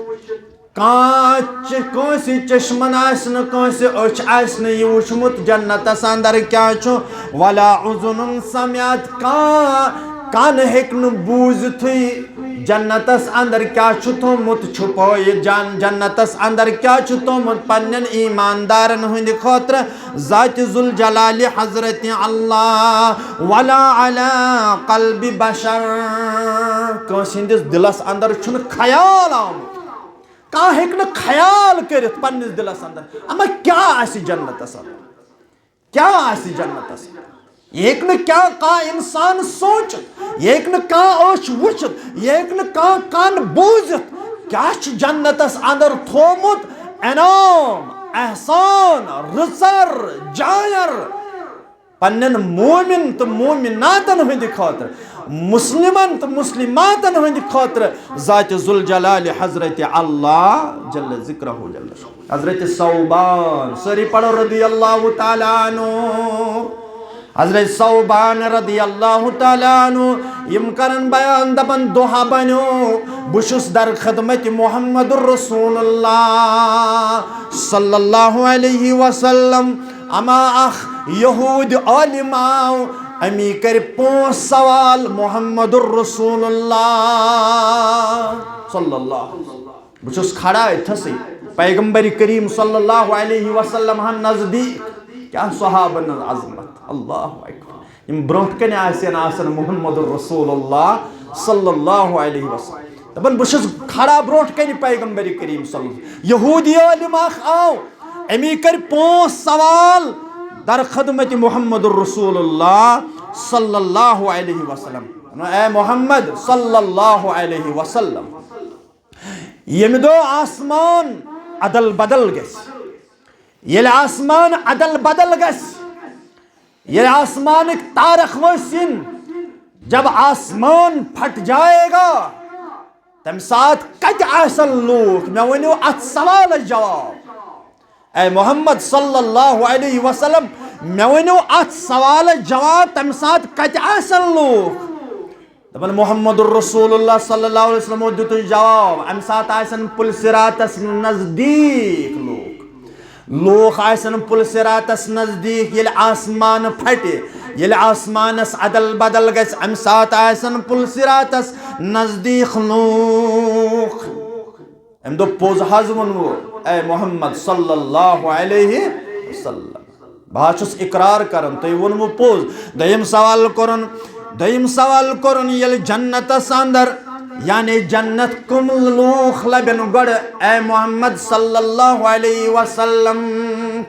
کانٛہہ چ-، کٲنٛسہِ چشمن آسہِ نہٕ، کٲنٛسہِ أچھ آسہِ نہٕ یہِ وٕچھمُت جنتس اندر کیٛاہ چھُ، ولا اذن سمعت، کانٛہہ کان ہیٚکہِ نہٕ بوٗزِتھٕے جنتس اندر کیٛاہ چھُ تھوٚمُت چھُپٲیِتھ، جن-، جنتس اندر کیٛاہ چھُ تھوٚمُت پننٮ۪ن ایماندارن ہٕنٛدِ خٲطرٕ۔ ذات ذوالجلال حضرت اللہ، ولا علی قلب بشر، کٲنٛسہِ ہٕنٛدِس دِلس اندر چھُنہٕ خیال آمُت، کانٛہہ ہیٚکہِ نہٕ خیال کٔرِتھ پننِس دِلس اندر، اما کیٛاہ آسہِ جنتس اندر، کیٛاہ آسہِ جنتس اندر؟ یہِ ہیٚکہِ نہٕ کانٛہہ، کانٛہہ انسان سوٗنٛچِتھ، یہِ ہیٚکہِ نہٕ کانٛہہ أچھ وٕچھِتھ، یہِ ہیٚکہِ نہٕ کانٛہہ کان بوٗزِتھ۔ کیٛاہ چھُ جنتس اندر تھوٚومُت انعام، احسان، رٕژر، جایر پننٮ۪ن مومن تہٕ مومناتن ہٕنٛدِ خٲطرٕ، مسلمن تہٕ مسلماتن ہٕنٛدِ خٲطرٕ ذات ذوالجلال حضرت اللہ جل ذکرہ جل شانہ۔ حضرت ثوبان، سٲری پڑھو رضی اللہ تعالیٰ عنہ۔ حضرت ثوبان رضی اللہ تعالیٰ عنہ، یِم کرن بیان، دپن، دۄہ بنیو، بہٕ چھُس در خدمت محمد رسول اللہ صلی اللہ علیہ وسلم۔ اما اکھ یہود عالم آو، امی کر پانٛژھ سوال محمد رسول اللہ صلی اللہ علیہ وسلم۔ بہٕ چھُس کھڑا أتھسٕے پیغمبر کریم صلی اللہ علیہ وسلم ہن نزدیٖک۔ کیٛاہ صحابن ہٕنٛز عظمت، اللہ اکبر۔ یِم برونٛٹھ کنہِ آسن آسان محمد رسول اللہ صلی اللہ علیہ وسلم۔ دپان، بہٕ چھُس کھڑا برونٛٹھ کنہِ پیغمبر کریم صلی اللہ علیہ وسلم۔ یہودی عالم اکھ آو، امی کر پانٛژھ سوال در خدمت محمد رسول اللہ صلی اللہ علیہ وسلم۔ اے محمد صلی اللہ علیہ وسلم، ییٚمہِ دۄہ آسمان ادل بدل گژھِ، ییٚلہِ آسمان ادل بدل گژھِ، ییٚلہِ آسمانٕکۍ تارک وٲسۍ یِن، جب آسمان پھٹ جائے گا، تمہِ ساتہٕ کتہِ آسن لوٗکھ؟ مےٚ ؤنِو اتھ سوالس جواب۔ اے محمد صلی اللہ علیہ وسلم، مےٚ ؤنِو اتھ سوالس جواب، تمہِ ساتہٕ کتہِ آسن لوٗکھ؟ دپان، محمد رسول اللہ صلی اللہ علیہ وسلمو دیُتُے جواب، امہِ ساتہٕ آسن پُل صراطس نزدیٖک لوٗکھ۔ لوٗکھ آسن پُل صراطس نزدیٖک، ییٚلہِ آسمان پھٹہِ، ییٚلہِ آسمانس ادل بدل گژھِ، امہِ ساتہٕ آسن پُل صراطس نزدیٖک لوٗکھ۔ امہِ دوٚپ، پوٚز حظ ووٚنوٕ، اے محمد صلی اللہ علیہ وسلم۔ بہٕ حظ چھُس اقرار کران، تۄہہِ ووٚنوٕ پوٚز۔ دوٚیِم سوال کوٚرُن، دوٚیِم سوال کوٚرُن، ییٚلہِ جنتس اندر، یعنی جنت کٕم لوٗکھ لبن گۄڈٕ، اے محمد صلی اللہ علیہ وسلم؟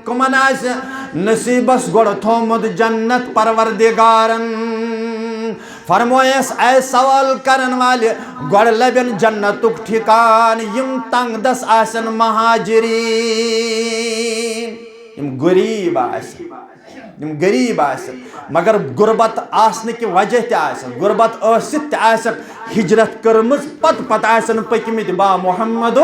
کٕمن آسہِ نصیٖبس گۄڈٕ تھوٚومُت جنت پروردگارن؟ فرمویس، اے سوال کرن والہِ، گۄڈٕ لبن جنتُک ٹھکان یِم تنگ دس آسن، مہاجرین، یِم غریب آسن، یِم غریب آسن، مگر غربت آسنہٕ کہِ وجہ تہِ آسن، غربت ٲسِتھ تہِ آسن ہجرت کٔرمٕژ، پتہٕ پتہٕ آسن پٔکمٕتۍ با محمد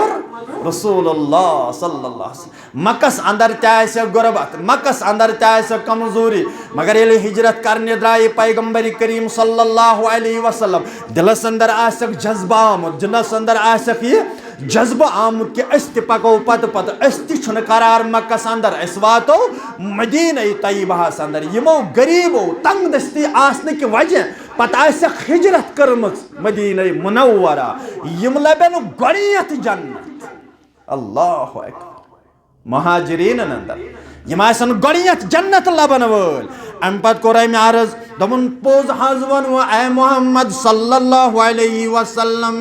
رسول اللہ صلی اللہ علیہ وسلم۔ مکس اندر تہِ آسہِ غربت، مکس اندر تہِ آسہِ کمزوری، مگر ییٚلہِ ہجرت کرنہِ درٛایہِ پیغمبر کریم صلی اللہ علیہ وسلم، دلس اندر آسکھ جذبہٕ آمُت، دلس اندر آسکھ یہِ جذبہٕ آمُت کہِ أسۍ تہِ پکو پتہٕ پتہٕ، أسۍ تہِ چھُنہٕ قرار مکس اندر، أسۍ واتو مدینہ طیبہس اندر۔ یِمو غریبو تنگ دستی آسنہٕ کہِ وجہ پتہٕ آسٮ۪کھ ہجرت کٔرمٕژ مدینہ منورہ، یِم لبن گۄڈٕنیتھ جنت۔ اللہ اکبر۔ مہاجرینن اندر یِم آسن گۄڈٕنیتھ جنت لبن وٲلۍ۔ امہِ پتہٕ کوٚر أمۍ عرض، دوٚپُن، پوٚز حظ ووٚنوٕ اے محمد صلی اللہ علیہ وسلم۔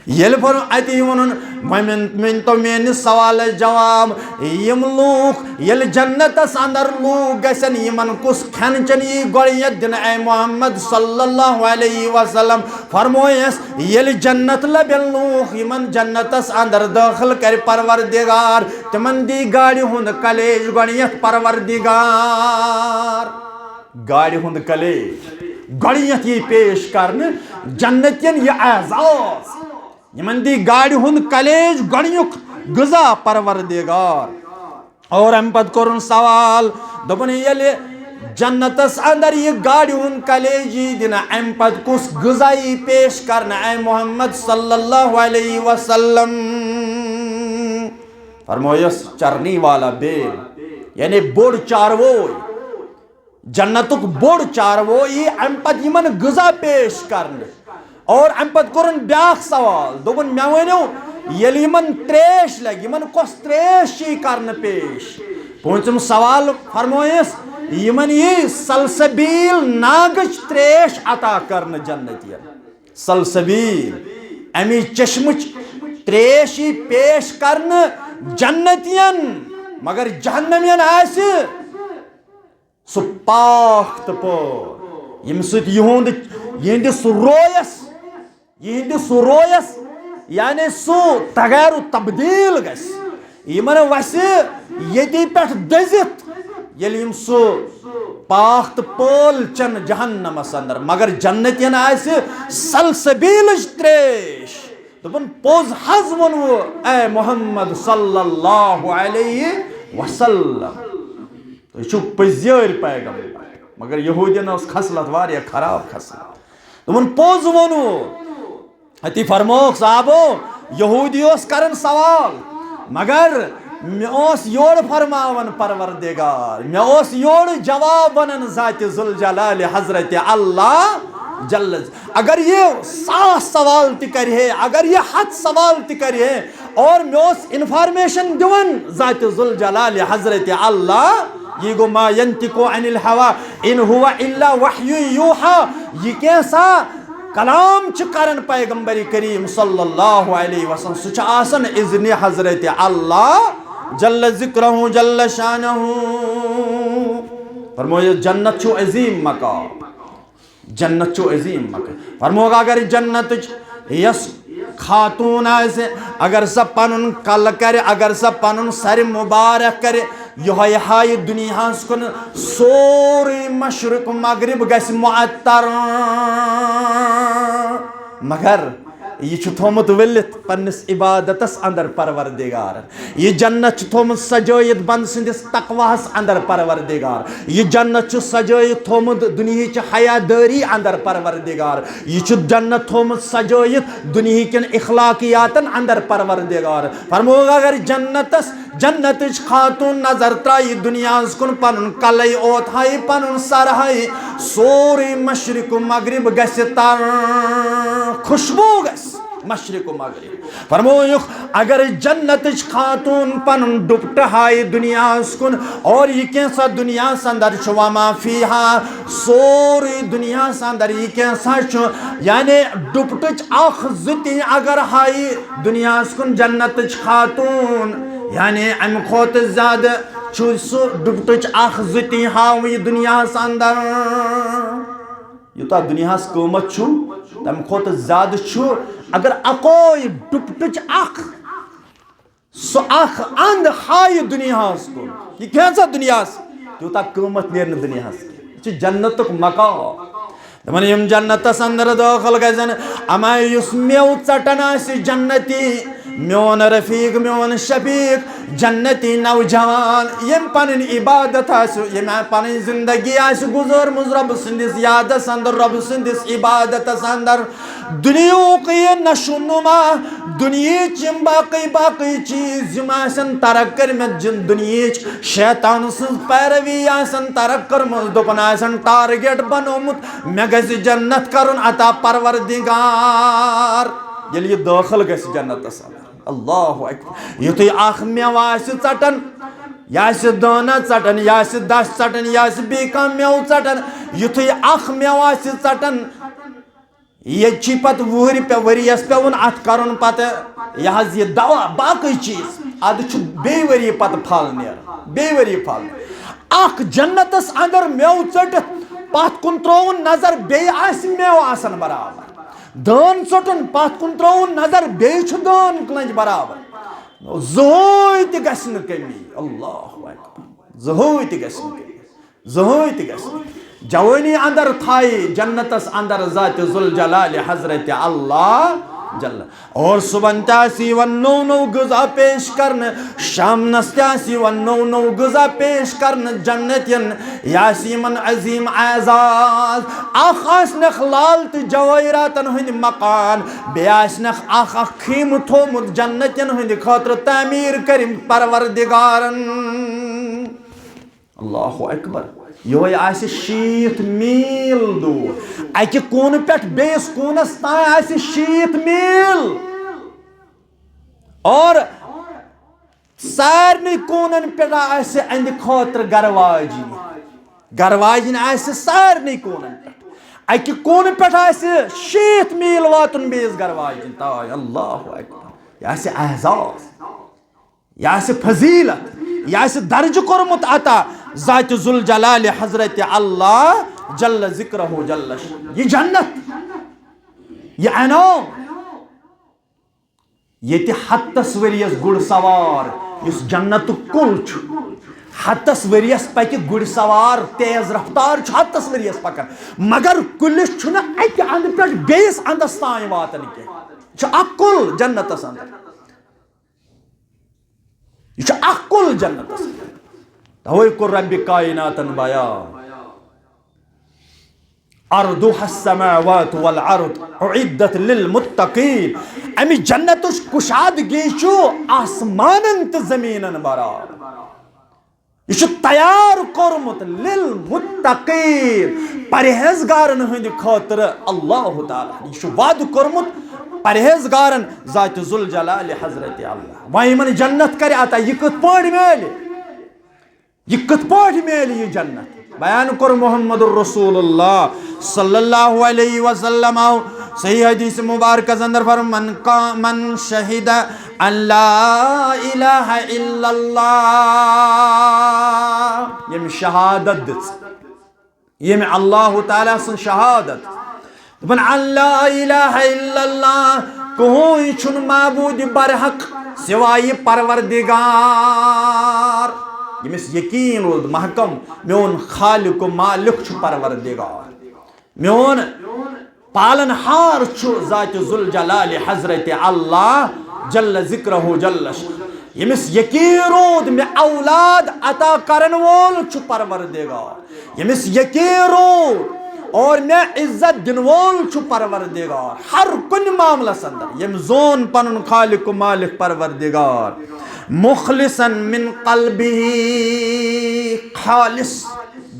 ییٚلہِ فرو-، اَتی ووٚنُن، وۄنۍ ؤنۍ-، ؤنۍ تو میٲنِس سوالس جواب، یِم لوٗکھ ییٚلہِ جنتس اندر لوٗکھ گژھن، یِمن کُس کھٮ۪ن چٮ۪ن یی گۄڈٕنیتھ دِنہٕ اے محمد صلی اللہ علیہ وسلم؟ فرمویس، ییٚلہِ جنت لبن لوٗکھ، یِمن جنتس اندر دٲخل کرِ پروردگار، تِمن دی گاڑِ ہُنٛد کلیج گۄڈٕنیتھ پروردگار۔ گاڑِ ہُنٛد کلیج گۄڈٕنیتھ یی پیش کرنہٕ، جنتین یہِ اعزاز۔ یِمن دی گاڑِ ہُنٛد کلیج گۄڈٕنیُک غذا پروردگار۔ اور امہِ پتہٕ کوٚرُن سوال، دوٚپُن، ییٚلہِ جنتس اندر یہِ گاڑِ ہُنٛد کلیج یی دِنہٕ، امہِ پتہٕ کُس غذا یی پیش کرنہٕ اے محمد صلی اللہ علیہ وسلم؟ فرمویس، چرنی والا بیل، یعنی بوٚڑ چارووے۔ جنتُک بوٚڑ چاروو یی امہِ پتہٕ یِمن غذا پیش کرنہٕ۔ اور امہِ پتہٕ کوٚرُن بیاکھ سوال، دوٚپُن، مےٚ ؤنِو، ییٚلہِ یِمن تریش لگہِ، یِمن کۄس تریش چھِ یی کرنہٕ پیش؟ پوٗنٛژِم سوال فرمویس، یِمن یی سلسبیل ناگٕچ تریش عطا کرنہٕ جنتین۔ سلسبیل، امی چشمٕچ تریش یی پیش کرنہٕ جنتین، مگر جہنمین آسہِ سُہ پاکھ تہٕ پٲر، ییٚمہِ سۭتۍ یِہُنٛد، یِہنٛدِس رویس، یِہنٛدِس رویس، یعنی سُہ تغیر و تبدیل گژھِ۔ یِمن وسہِ ییٚتی پٮ۪ٹھ دٔزِتھ، ییٚلہِ یِم سُہ پاکھ تہٕ پٲل چٮ۪ن جہنمس اندر، مگر جنتین آسہِ سلسبیلٕچ تریش۔ دوٚپُن، پوٚز حظ ووٚنوٕ اے محمد صلی اللہ علیہ وسلم۔ تُہۍ چھِو پٔزۍ یٲرۍ پیغمبر۔ مگر یہوٗدین ٲس خصلت واریاہ خراب خصلت۔ دوٚپُن، پوٚز ووٚنوٕ۔ اتی فرمووُکھ صحابو، یہوٗدی اوس کران سوال، مگر مےٚ اوس یورٕ فرماوان پروردگار، مےٚ اوس یورٕ جواب ونان ذاتِ ذوالجلال حضرت اللہ جل۔ اگر یہِ ساس سوال تہِ کرِ ہے، اگر یہِ ہتھ سوال تہِ کرِ ہے، اور مےٚ اوس انفارمیشن دِوان ذاتِ ذوالجلال حضرت اللہ، یہِ گوٚو ما ینطق عن الہوا ان ہو الا وحی یوحی، یہِ کینٛژھا کلام چھُ کران پیغمبر کریم صلی اللہ علیہ وسلم، سُہ چھُ آسان اذنِ حضرت اللہ جل ذکرہ جل شانہ۔ فرمٲیِو، جنت چھُ عظیم مقام۔ جنت چھُ عظیم مقام۔ فرمووُکھ، اگر جنتٕچ یۄس خاتوٗن آسہِ، اگر سۄ پنُن کلہٕ کرِ، اگر سۄ پنُن سرِ مبارک کرِ، یِہوٚے ہایہِ دُنیاہَس کُن، سورُے مشرق مغرب گژھِ معطر۔ مگر یہِ چھُ تھوٚومُت ؤلِتھ پننِس عبادتس اندر پروردگارن۔ یہِ جنت چھُ تھوٚومُت سجٲیِتھ بندٕ سٕنٛدِس تقواہس اندر پروردگار۔ یہِ جنت چھُ سجٲیِتھ تھوٚومُت دُنیہٕچہِ حیادٲری اندر پروردگار۔ یہِ چھُ جنت تھوٚومُت سجٲیِتھ دُنیہٕکٮ۪ن اخلاقیاتن اندر پروردگار۔ فرمووُکھ، اگر جنتس، جنتٕچ خاتوٗن نظر ترایہِ دُنیاہس کُن، پنُن کلے اوت ہایہِ، پنُن سر ہایہِ، سورُے مشرق و مغرب گژھِ تر، خوشبو گژھِ مشرق و مغرب۔ فرمووُکھ، اگر جنتٕچ خاتوٗن پنُن ڈُپٹہٕ ہایہِ دُنیاہس کُن، اور یہِ کینٛژھا دُنیاہس اندر چھُ، وما فیہا، سورُے دُنیاہس اندر یہِ کینٛژھا چھُ، یعنی ڈُپٹٕچ اکھ زٕ تِنۍ اگر ہایہِ دُنیاہس کُن جنتٕچ خاتوٗن، یعنی امہِ کھۄتہٕ زیادٕ چھُ سُہ ڈُپٹٕچ اکھ زٕ تِنۍ ہاوٕنۍ یہِ دُنیاہس اندر۔ یوٗتاہ دُنیاہس قۭمتھ چھُ، تمہِ کھۄتہٕ زیادٕ چھُ، اگر اکوے ڈُپٹٕچ اکھ، سُہ اکھ اند ہایہِ دُنیاہس کُن۔ یہِ کینٛژھا دُنیاہس، تیوٗتاہ قۭمتھ نیرِ نہٕ دُنیاہس کینٛہہ۔ یہِ چھُ جنتُک مقام۔ دپان، یِم جنتس اندر دٲخل گژھن، اما یُس میوٕ ژٹان آسہِ جنتی، میون رفیق، میون شفیق، جنتی نوجوان، یم پنن عبادت آسہِ، یم پنن زندگی آسہِ گزارمٕژ رب سندس یادس اندر، رب سندس عبادتس اندر۔ دنیاہُک یہِ نشو نما، دنیاہٕچ یِم باقٕے باقٕے چیز، یِم آسن ترک کٔرمٕتۍ، جن دنیاہٕچ شیطان سٕنز پیروی آسن ترک کٔرمٕژ، دوٚپُن آسن target بنومُت، مےٚ گژھِ جنت کرُن عطا پروردگار۔ ییٚلہِ یہِ دٲخل گژھِ جنتس اندر، اللہ اکبر، یُتھُے اکھ مٮ۪وٕ آسہِ ژٹان، یہِ آسہِ دٲنہ ژٹان، یہِ آسہِ دچھ ژٹان، یہِ آسہِ بیٚیہِ کانٛہہ مٮ۪وٕ ژٹان، یُتھُے اکھ مٮ۪وٕ آسہِ ژٹان، ییٚتہِ چھِ پتہٕ وُہرِ پٮ۪ٹھ ؤریَس پٮ۪وان اَتھ کَرُن پتہٕ یہِ حظ یہِ دوا باقٕے چیٖز۔ اَدٕ چھُ بیٚیہِ ؤری پتہٕ پھل نیران، بیٚیہِ ؤری پھل۔ اَکھ جنتَس اَندَر مٮ۪وٕ ژٔٹِتھ پَتھ کُن ترٛووُن نظر، بیٚیہِ آسہِ مٮ۪وٕ آسان برابر۔ دٲن ژوٚٹُن، پَتھ کُن ترٛووُن نظر، بیٚیہِ چھُ دٲن کٕلنٛجہِ برابر۔ زٕہٕے تہِ گژھِ نہٕ کٔمی۔ اللہ اکبر۔ زٕہٕے تہِ گژھِ نہٕ کٔمی۔ زٕہٕے تہِ گژھِ نہٕ۔ جوٲنی اندر تھایہِ جنتس اندر ذات ذوالجلال حضرت اللہ جل۔ اور صبحن تہِ آسہِ یِوان نوٚو نوٚو غذا پیش کرنہٕ، شامنس تہِ آسہِ یِوان نوٚو نوٚو غذا پیش کرنہٕ جنتین۔ یہِ آسہِ یِمن عظیم اعزاز۔ اکھ آسنکھ لال تہٕ جوٲہراتن ہٕنٛدۍ مکان، بیٚیہِ آسنکھ اکھ اکھ خیمہٕ تھوٚومُت جنتین ہٕنٛدِ خٲطرٕ تعمیٖر کٔرِتھ پروردگارن۔ اللہ اکبر۔ یہوے آسہِ شیٖتھ میٖل دوٗر۔ اکہِ کوٗنہٕ پٮ۪ٹھ بیٚیِس کوٗنس تام آسہِ شیٖتھ میٖل۔ اور سارنٕے کوٗنن پٮ۪ٹھ آسہِ اہندِ خٲطرٕ گرٕ واجِنۍ۔ گرٕ واجِنۍ آسہِ سارنٕے کوٗنن پٮ۪ٹھ۔ اکہِ کوٗنہٕ پٮ۪ٹھ آسہِ شیٖتھ میٖل واتُن بیٚیِس گرٕ واجِنۍ تام۔ اللہ اکبر۔ یہِ آسہِ اعزاز۔ یہِ آسہِ فضیلت، یہِ آسہِ درجہٕ کوٚرمُت عطا ذاتِ ذوالجلالِ حضرت اللہ جل ذکرہ جل شانہ۔ یہِ جنت، یہِ انعام، ییٚتہِ ہتس ؤرِیس گُر سوار یُس جنتُک کُل چھُ، ہتس ؤرِیس پکہِ گُر سوار، تیز رفتار چھُ ہتس ؤرِیس پکان، مگر کُلِس چھُنہٕ اکہِ اندٕ پٮ۪ٹھ بیٚیِس اندس تام واتان کینٛہہ۔ یہِ چھُ اکھ کُل جنتس اندر۔ یہِ چھُ اکھ کُل جنتس۔ توے کوٚر ربِ کائناتن بیان، عرضها السماوات والارض اعدت للمتقین۔ امہِ جنتٕچ کُشادگی چھُ آسمانن تہٕ زمیٖنن برابر۔ یہِ چھُ تیار کوٚرمُت للمتقین، پرہیزگارن ہٕنٛدِ خٲطرٕ اللہ تعالیٰ۔ یہِ چھُ وعدٕ کوٚرمُت پرہیزگارن ذاتِ ذوالجلال حضرت اللہ۔ وۄنۍ یِمن جنت کرِ عطا، یہِ کِتھ پٲٹھۍ میلہِ؟ یہِ کِتھ پٲٹھۍ میلہِ یہِ جنت؟ بیان کوٚر محمد رسول اللہ صلی اللہ علیہ وسلم۔ صحیح حدیث مبارکس اندر فرماوان، من کا-، من شہد ان لا الہ الا اللہ، ییٚمۍ شہادت دِژ، ییٚمۍ اللہ تعالیٰ سٕنٛز شہادت، دپان، ان لا الہ الا اللہ، کٕہٕنۍ چھُنہٕ معبوٗدِ برحق سوائے پروردگار، ییٚمِس یقیٖن روٗد محکم، میون خالق و مالک چھُ پروردگار۔ میون پالن ہار چھُ ذاتِ ذوالجلال حضرت اللہ جل ذکرہ جل شانہ۔ ییٚمِس یقیٖن روٗد مےٚ اولاد عطا کرن وول چھُ پروردگار، ییٚمِس یقیٖن روٗد اور مےٚ عزت دِنہٕ وول چھُ پروردگار۔ ہر کُنہِ معاملس اندر ییٚمۍ زون پنُن خالق و مالک پروردگار، مخلصا من قلبہ، خالص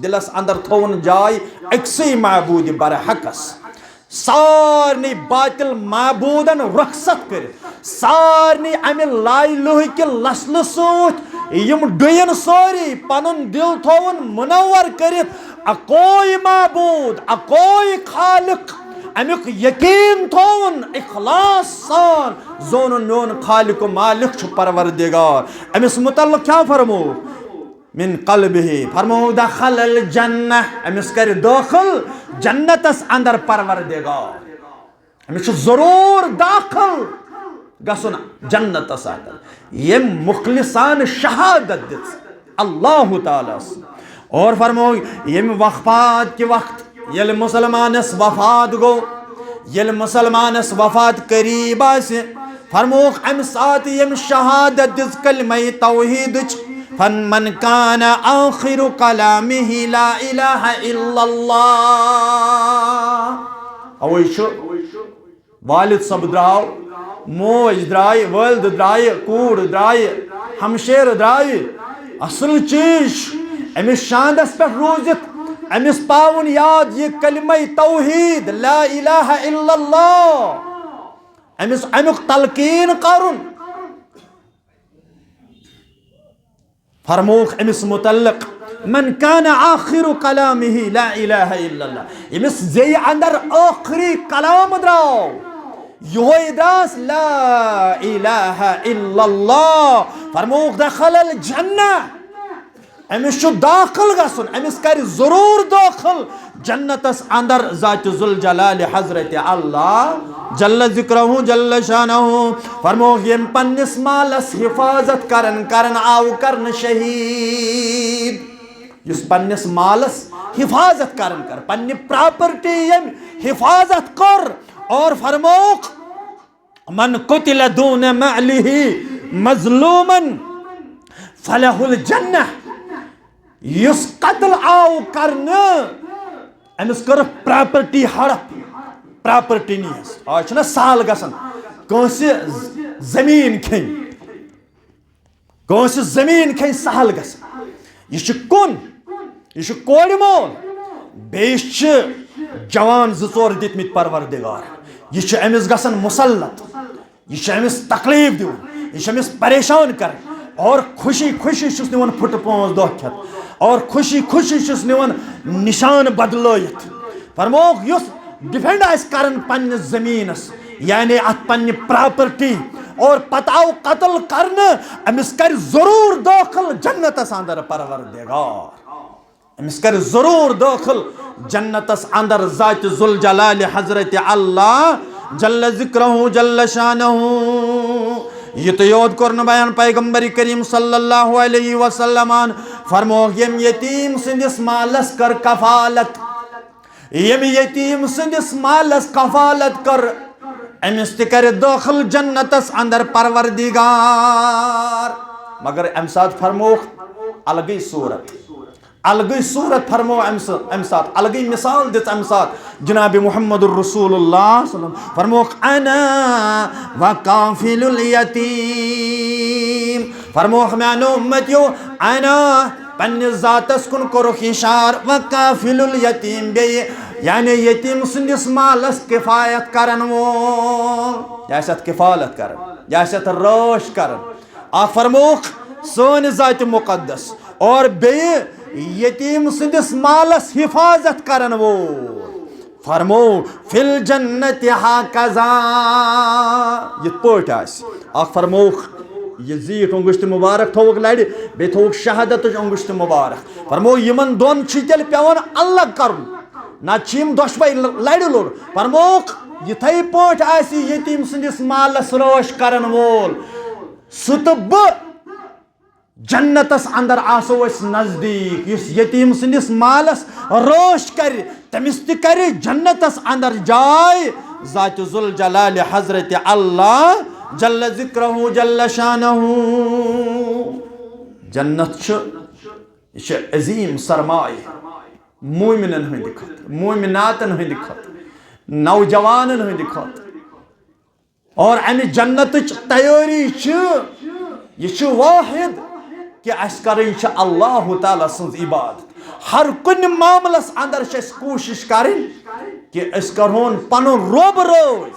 دلس اندر تھوون جاے أکسٕے معبوٗدِ برحقس، سارنٕے باطل معبوٗدن رۄخصت کٔرِتھ، سارنٕے امہِ لایہِ لوہٕکہِ لسنہٕ سۭتۍ، یِم ڈُین سٲری، پنُن دل تھووُن منور کٔرِتھ اکوے معبوٗد، اکوے خالق، امیُک یقیٖن تھووُن اخلاص سان، زونُن میون خالق و مالک چھُ پروردگار۔ أمِس متعلق کیٛاہ فرموو؟ من قلبہ، فرموو دخل الجنہ، أمِس کرِ دٲخل جنتس اندر پروردگار۔ أمِس چھُ ضروٗر داخل گژھُن جنتس اندر، ییٚمۍ مخلصانہٕ شہادت دِژ اللہ تعالیٰ ہس۔ اور فرموو، ییٚمہِ وفات کہِ وقت، ییٚلہِ مسلمانس وفات گوٚو، ییٚلہِ مسلمانس وفات قریب آسہِ، فرمووُکھ، امہِ ساتہٕ ییٚمۍ شہادت دِژ کلمہ توحیدٕچ، فن من کان آخر کلامہ لا الہ الا اللہ۔ اوے چھُ والد صٲب درٛاو، موج درٛایہِ، والد درٛایہِ، کوٗر درٛایہِ، ہمشیرٕ درٛایہِ۔ اصل چیٖز چھُ أمِس شاندس پٮ۪ٹھ روٗزِتھ، أمِس پاوُن یاد یہِ کلمہ توحید، لا الہ الا اللہ، أمِس امیُک تلقین کرُن۔ فرمووُکھ أمِس متعلق، من کان آخر کلامہ لا الہ الا اللہ، ییٚمِس زیٚیہِ اندر ٲخری کلام درٛاو، یِہوٚے درٛاس لا الہ الا اللہ، فرمووُکھ دخل الجنہ۔ أمِس چھُ داخل گژھُن، أمِس کرِ ضروٗر دٲخل جنتس اندر ذات ذوالجلال حضرت اللہ جل ذکرہ جل شانہ۔ فرمووُکھ، ییٚمۍ پننِس مالس حفاظت کرن کرن آو کرنہٕ شہید، یُس پننِس مالس حفاظت کرن کر، پننہِ پراپرٹی ییٚمۍ حفاظت کٔر، اور فرمووُکھ، من قتل دون ماله مظلوما فلہ الجنہ۔ یُس قتل آو کرنہٕ، أمِس کٔرٕکھ پراپرٹی ہڑپ، پراپرٹی نیس۔ آز چھُنہ سہل گژھان کٲنٛسہِ زٔمیٖن کھیٚنۍ، کٲنٛسہِ زٔمیٖن کھیٚنۍ سہل گژھان۔ یہِ چھُ کُن، یہِ چھُ کورِ مول، بیٚیہِ چھِ جوان زٕ ژور دِتمٕتۍ پروردگار۔ یہِ چھُ أمِس گژھان مسلط، یہِ چھُ أمِس تکلیف دِوان، یہِ چھُ أمِس پریشان کران، اور خوشی خوشی چھُس نِوان پھُٹہٕ پانٛژھ دۄہ کھٮ۪تھ، اور خوشی خوشی چھُس نِوان نشان بدلٲیِتھ۔ فرمووُکھ، یُس ڈیفینڈ آسہِ کران پننِس زٔمیٖنس، یعنی اتھ پننہِ پراپرٹی، اور پتہٕ آو قتل کرنہٕ، أمِس کرِ ضروٗر دٲخل جنتس اندر پروردگار۔ أمِس کرِ ضروٗر دٲخل جنتس اندر ذات ذوالجلال حضرت اللہ جل ذکرہ جل شانہ۔ یہِ تہٕ یوت کوٚر نہٕ بیان پیغمبر کریم صلی اللہ علیہ وسلمن، فرمووُکھ، ییٚمۍ یتیٖم سٕنٛدِس مالس کٔر کفالت، ییٚمۍ یتیٖم سٕنٛدِس مالس کفالت کٔر، أمِس تہِ کرِ دٲخل جنتس اندر پروردگار۔ مگر امہِ ساتہٕ فرمووُکھ الگٕے صورت، الگٕے صورت فرموو امہِ سا-، امہِ ساتہٕ، الگٕے مثال دِژ امہِ ساتہٕ جناب محمد رسول اللہ صلی اللہ علیہ وسلم۔ فرمووُکھ، انا وکافل الیتیم۔ فرمووُکھ، میانیو امتیو، انا، پننِس ذاتس کُن کوٚرُکھ اشارٕ، وکافل الیتیم، بیٚیہِ یعنی یتیٖم سٕنٛدِس مالس کفایت کرن وول۔ یہِ آسہِ اتھ کفالت کران، یہِ آسہِ اتھ رٲچھ کران۔ اکھ فرمووُکھ سٲنۍ ذاتِ مقدس، اور بیٚیہِ یتیٖم سٕنٛدِس مالس حفاظت کرن وول۔ فرموو، فی الجنت ہکذا، یِتھ پٲٹھۍ آسہِ۔ اکھ فرمووُکھ، یہِ زیٖٹھ اونگُج تہِ مُبارک تھووُکھ لرِ، بیٚیہِ تھووُکھ شہادتٕچ اونگُج تہِ مُبارک۔ فرموو، یِمن دۄن چھُ تیٚلہِ پٮ۪وان الگ کرُن، نتہٕ چھِ یِم دۄشوے لرِ لوٚر۔ فرمووُکھ، یِتھے پٲٹھۍ آسہِ یتیٖم سٕنٛدِس مالس رٲچھ کرن وول، سُہ تہٕ بہٕ جنتس اندر آسو أسۍ نزدیٖک۔ یُس یتیٖم سٕنٛدِس مالس رٲچھ کرِ، تٔمِس تہِ کرِ جنتس اندر جاے ذات ذوالجلال حضرت اللہ جل ذکرہ جل شانہ۔ جنت چھُ، یہِ چھُ عظیٖم سرمایہِ مومنن ہٕنٛدِ خٲطرٕ، مومناتن ہٕنٛدِ خٲطرٕ، نوجوانن ہٕنٛدِ خٲطرٕ۔ اور امہِ جنتٕچ تیٲری چھِ، یہِ چھُ واحد کہِ اسہِ کرٕنۍ چھِ اللہ تعالیٰ سٕنٛز عبادت۔ ہر کُنہِ معاملس اندر چھِ اسہِ کوٗشش کرٕنۍ کہِ أسۍ کرہون پنُن رۄب رٲضۍ،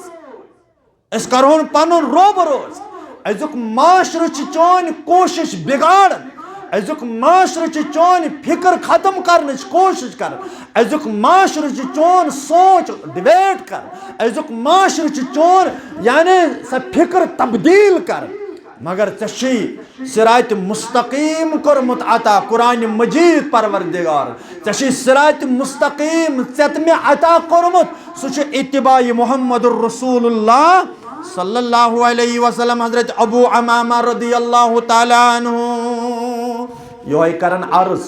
أسۍ کرہون پنُن رۄب رٲضۍ۔ أزیُک معاشرٕ چھُ چٲنۍ کوٗشش بگاڑان۔ أزیُک معاشرٕ چھُ چٲنۍ فکر ختم کرنٕچ کوٗشش کران۔ أزیُک معاشرٕ چھُ چون سونچ ڈیویٹ کران۔ أزیُک معاشرٕ چھُ چون، یعنی، سۄ فکر تبدیل کران۔ مگر ژےٚ چھُے صراط مستقیم کوٚرمُت عطا قرآن مجید پروردگار۔ ژےٚ چھُے صراط مستقیم ژےٚ تہٕ مےٚ عطا کوٚرمُت۔ سُہ چھُ اتباع محمد رسول اللہ صلی اللہ علیہ وسلم، حضرت ابو امامہ رضی اللہ تعالیٰ عنہ۔ یہوے کرن عرض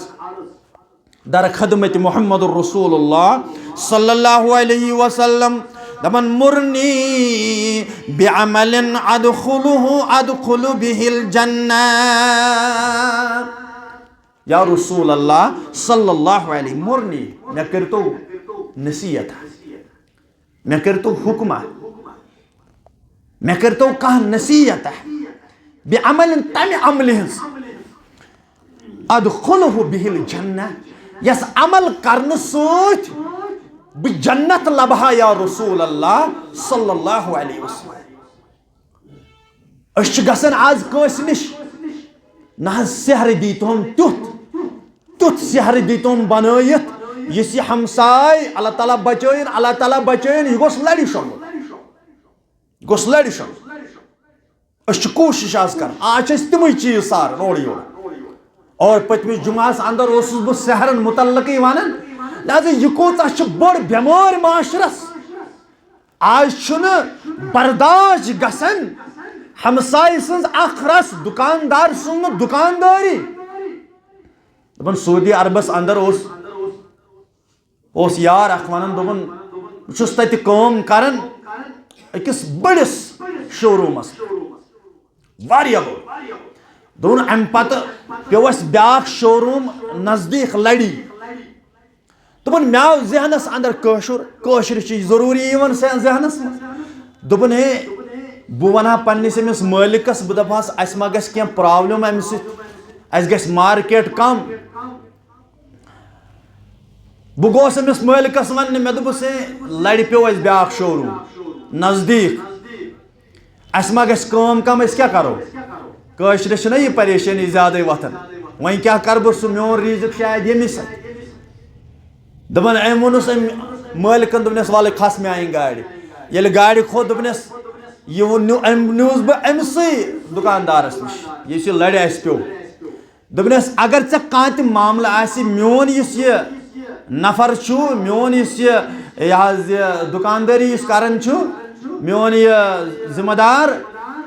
در خدمت محمد رسول اللہ صلی اللہ علیہ وسلم۔ دپان، "مرنی بعمل ادخلہ، ادخل بہ الجنہ۔" یا رسول اللہ صلی اللہ علیہ، مرنی، مےٚ کٔرۍتو نصیحت، مےٚ کٔرۍتو حکمہ، مےٚ کٔرۍتو کانٛہہ نصیحت، بعمل، تمہِ عملہِ ہٕنٛز، ادخلہ بہ الجنہ، یس عمل کرنہٕ سۭتۍ بہٕ جنت لبہٕ ہا، یا رسول اللہ صلی اللہ علیہ وسلم۔ أسۍ چھِ گژھان آز کٲنٛسہِ نِش، نہ حظ، سحرٕ دی تِہُنٛد تیُتھ، تیُتھ سحرٕ دی تِہُنٛد بنٲیِتھ، یُس یہِ ہمساے، اللہ تعالیٰ بچٲیِن، اللہ تعالیٰ بچٲیِن، یہِ گوٚژھ لڑِ شۄنٛگُن، گوٚژھ لڑِ شۄنٛگُن۔ أسۍ چھِ کوٗشِش آز کران، آز چھِ أسۍ تِمٕے چیٖز ساران اورٕ یورٕ۔ اور پٔتمِس جمعہس اندر اوسُس بہٕ سحرن متعلقٕے ونان، لہذا یہِ کۭژاہ چھِ بٔڑ بٮ۪مٲرۍ معاشرس۔ آز چھُنہٕ برداشت گژھان ہمسایہِ سٕنٛز اکھ رژھ، دُکاندار سٕنٛز نہٕ دُکاندٲری۔ دپان سعودی عربس اندر اوس، اوس یار اکھ ونان، دوٚپُن، بہٕ چھُس تتہِ کٲم کران أکِس بٔڑِس شوروٗمس، واریاہ بوٚڑ۔ دوٚپُن، امہِ پتہٕ پیوٚو اسہِ بیاکھ شوروٗم نزدیٖک لڑی۔ دوٚپُن، مےٚ آو ذہنس اندر کٲشُر، کٲشرِس چھِ ضروٗری یِوان سے-، ذہنس منٛز۔ دوٚپُن، ہے، بہٕ ونہٕ ہا پننِس أمِس مٲلکس، بہٕ دپہٕ ہس، اسہِ ما گژھِ کینٛہہ پرابلم امہِ سۭتۍ، اسہِ گژھِ مارکیٹ کم۔ بہٕ گوس أمِس مٲلکس وننہِ، مےٚ دوٚپُس، ہے، لڑِ پیوٚو اسہِ بیاکھ شوروٗم نزدیٖک، اسہِ ما گژھِ کٲم کم، أسۍ کیٛاہ کرو؟ کٲشرِس چھِنہ یہِ پریشٲنی زیادَے وۄتھان۔ وۄنۍ کیٛاہ کرٕ بہٕ؟ سُہ میون ریٖزِق شاید ییٚمِس اَتھِ۔ دَپان أمۍ ووٚنُس أمۍ مٲلکَن، دوٚپنَس، "وَلہٕ کھَس میٛانہِ گاڑِ۔" ییٚلہِ گاڑِ کھوٚت، دوٚپنَس، "یہِ ووٚن نیوٗ-، أمۍ نیوٗس بہٕ أمۍ سٕے دُکاندارَس نِش، یُس یہِ لَڑِ اَسہِ پیوٚو۔" دوٚپنَس، "اگر ژےٚ کانٛہہ تہِ معاملہٕ آسہِ، میون یُس یہِ نفر چھُ، میون یُس یہِ، یہِ حظ یہِ دُکاندٲری یُس کران چھُ، میون یہِ ذمہٕ دار،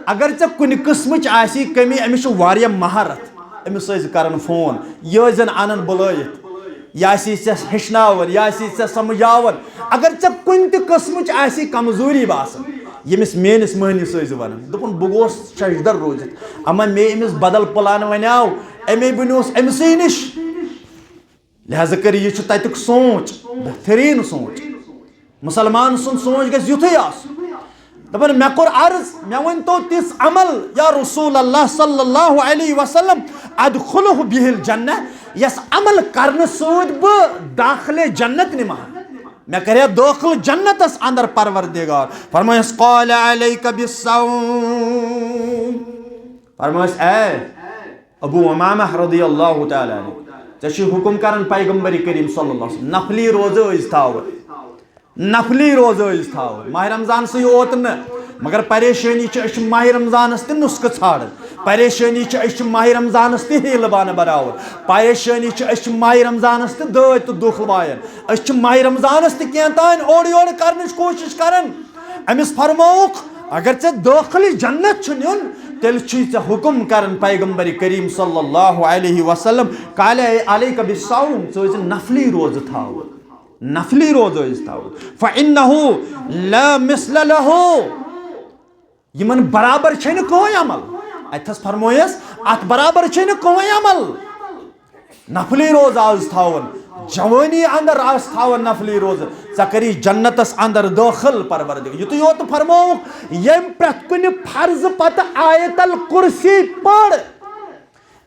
اگر ژےٚ کُنہِ قٕسمٕچ آسی کٔمی، أمِس چھُ واریاہ مہارت، أمِس ٲسۍ زِ کران فون، یہِ ٲسۍ زن انان بُلٲیِتھ، یہِ آسی ژےٚ ہیٚچھناوان، یہِ آسی ژےٚ سمجھاوان۔ اگر ژےٚ کُنہِ تہِ قٕسمٕچ آسی کمزوری باسان، ییٚمِس میٲنِس مٔہنِوِس ٲسۍ زِ ونان۔" دوٚپُن، بہٕ گوس ششدر روٗزِتھ، اما مے أمِس بدل پلان ونیاو، اَمے بہٕ نیوس أمۍ سٕے نِش۔ لہذا کٔرِو، یہِ چھُ تَتیُک سونٛچ، بہتریٖن سونٛچ۔ مُسلمان سُنٛد سونٛچ گژھِ یُتھُے آسُن۔ دَپان، مےٚ کوٚر عرض، مےٚ ؤنۍ تو تِژھ عمل، یا رسول اللہ صلی اللہ علیہ وسلم، ادخلہ بہ الجنہ، یس عمل کرنہٕ سۭتۍ بہٕ داخلے جنت نِمہٕ ہا۔ مےٚ کرِ ہا دٲخل جنتس اندر پروردگار۔ فرمٲیس، قال علیک بالصوم۔ فرمٲیس، اے ابو امامہ رضی اللہ تعالیٰ عنہ، ژےٚ چھُے حکم کران پیغمبر کریم صلی اللہ علیہ وسلم، نفلی روزٕ ٲسۍ تھاوان، نفلی روزٕ ٲسۍ تھاوان۔ ماہ رمضان سٕے یوت نہٕ، مگر پریشٲنی چھِ، أسۍ چھِ ماہ رمضانس تہِ نُسخہٕ ژھانڈان، پریشٲنی چھِ، أسۍ چھِ ماہ رمضانس تہِ ہیٖلہٕ بانہٕ بناوان، پریشٲنی چھِ، أسۍ چھِ ماہ رمضانس تہِ دٲدۍ تہٕ دُکھ وایان، أسۍ چھِ ماہ رمضانس تہِ کینٛہہ تام اورٕ یورٕ کرنٕچ کوٗشش کران۔ أمِس فرمووُکھ، اگر ژےٚ دٲخلہِ جنت چھُ نیُن، تیٚلہِ چھُے ژےٚ حُکم کران پیغمبر کریم صلی اللہ علیہ وسلم، قال علیک بالصوم، ژٕ ٲسۍ زِ نفلی روزٕ تھاوُن، نفلی روزٕ ٲسۍ تھاوُن، فإنه لا مثل له، یِمن برابر چھے نہٕ کٕہٕنۍ عمل۔ اتھس فرمویس، اتھ برابر چھے نہٕ کٕہٕنۍ عمل۔ نفلی روزٕ آز تھاوُن، جوٲنی اندر آز تھاوُن نفلی روزٕ، ژےٚ کری جنتس اندر دٲخل پروردگار۔ یُتُے یوت فرمووُکھ، ییٚمۍ پرٛٮ۪تھ کُنہِ فرضہٕ پتہٕ آیت الکرسی پٔر،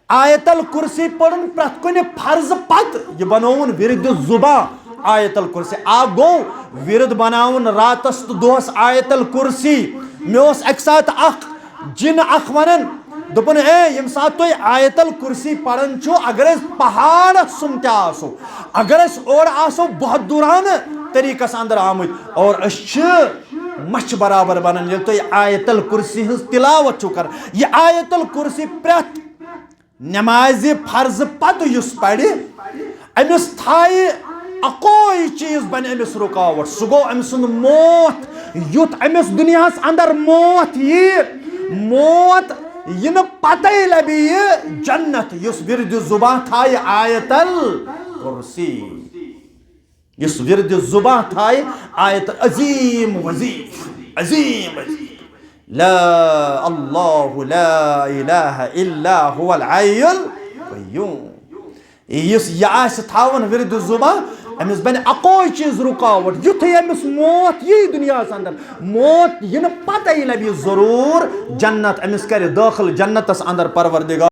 آیت الکرسی پٔرٕن پرٛٮ۪تھ کُنہِ فرضہٕ پتہٕ، یہِ بنووُن ورد زبان آیت الکرسی۔ اکھ گوٚو ورد بناوُن راتس تہٕ دۄہس آیت الکرسی۔ مےٚ اوس اکہِ ساتہٕ اکھ جِن اکھ ونان، دوٚپُن، اے، ییٚمہِ ساتہٕ تُہۍ آیت الکرسی پران چھِو، اگر أسۍ پہاڑس سُم تہِ آسو، اگر أسۍ اورٕ آسو بہت دورانہٕ طریٖقس اندر آمٕتۍ اور أسۍ چھِ مچھِ برابر بنان، ییٚلہِ تُہۍ آیت الکرسی ہٕنٛز تلاوت چھِو کران۔ یہِ آیت الکرسی پرٛٮ۪تھ نمازِ فرض پتہٕ یُس پرِ، أمِس تھایہِ اکوے چیٖز بنہِ أمِس رُکاوٹ، سُہ گوٚو أمۍ سُنٛد موت۔ یُتھ أمِس دُنیاہس اندر موت یی، موت یِنہٕ پتے لبہِ یہِ جنت، یُس ورد زبان تھایہِ آیت الکرسی۔ یُس ورد زباں تھایہِ، آیت عظیم وظیف، عظیم وظیف، لا اللہ لا الہ الا هو الحی القیوم۔ یُس یہِ آسہِ تھاوان ورد زباں، أمِس بنہِ اکوے چیز رکاوٹ، یُتھُے أمِس موت یی دنیاہس اندر، موت یِنہٕ پتہٕ ییٚلہِ أمِس ضرور جنت، أمِس کرِ دٲخل جنتس اندر پروردگار۔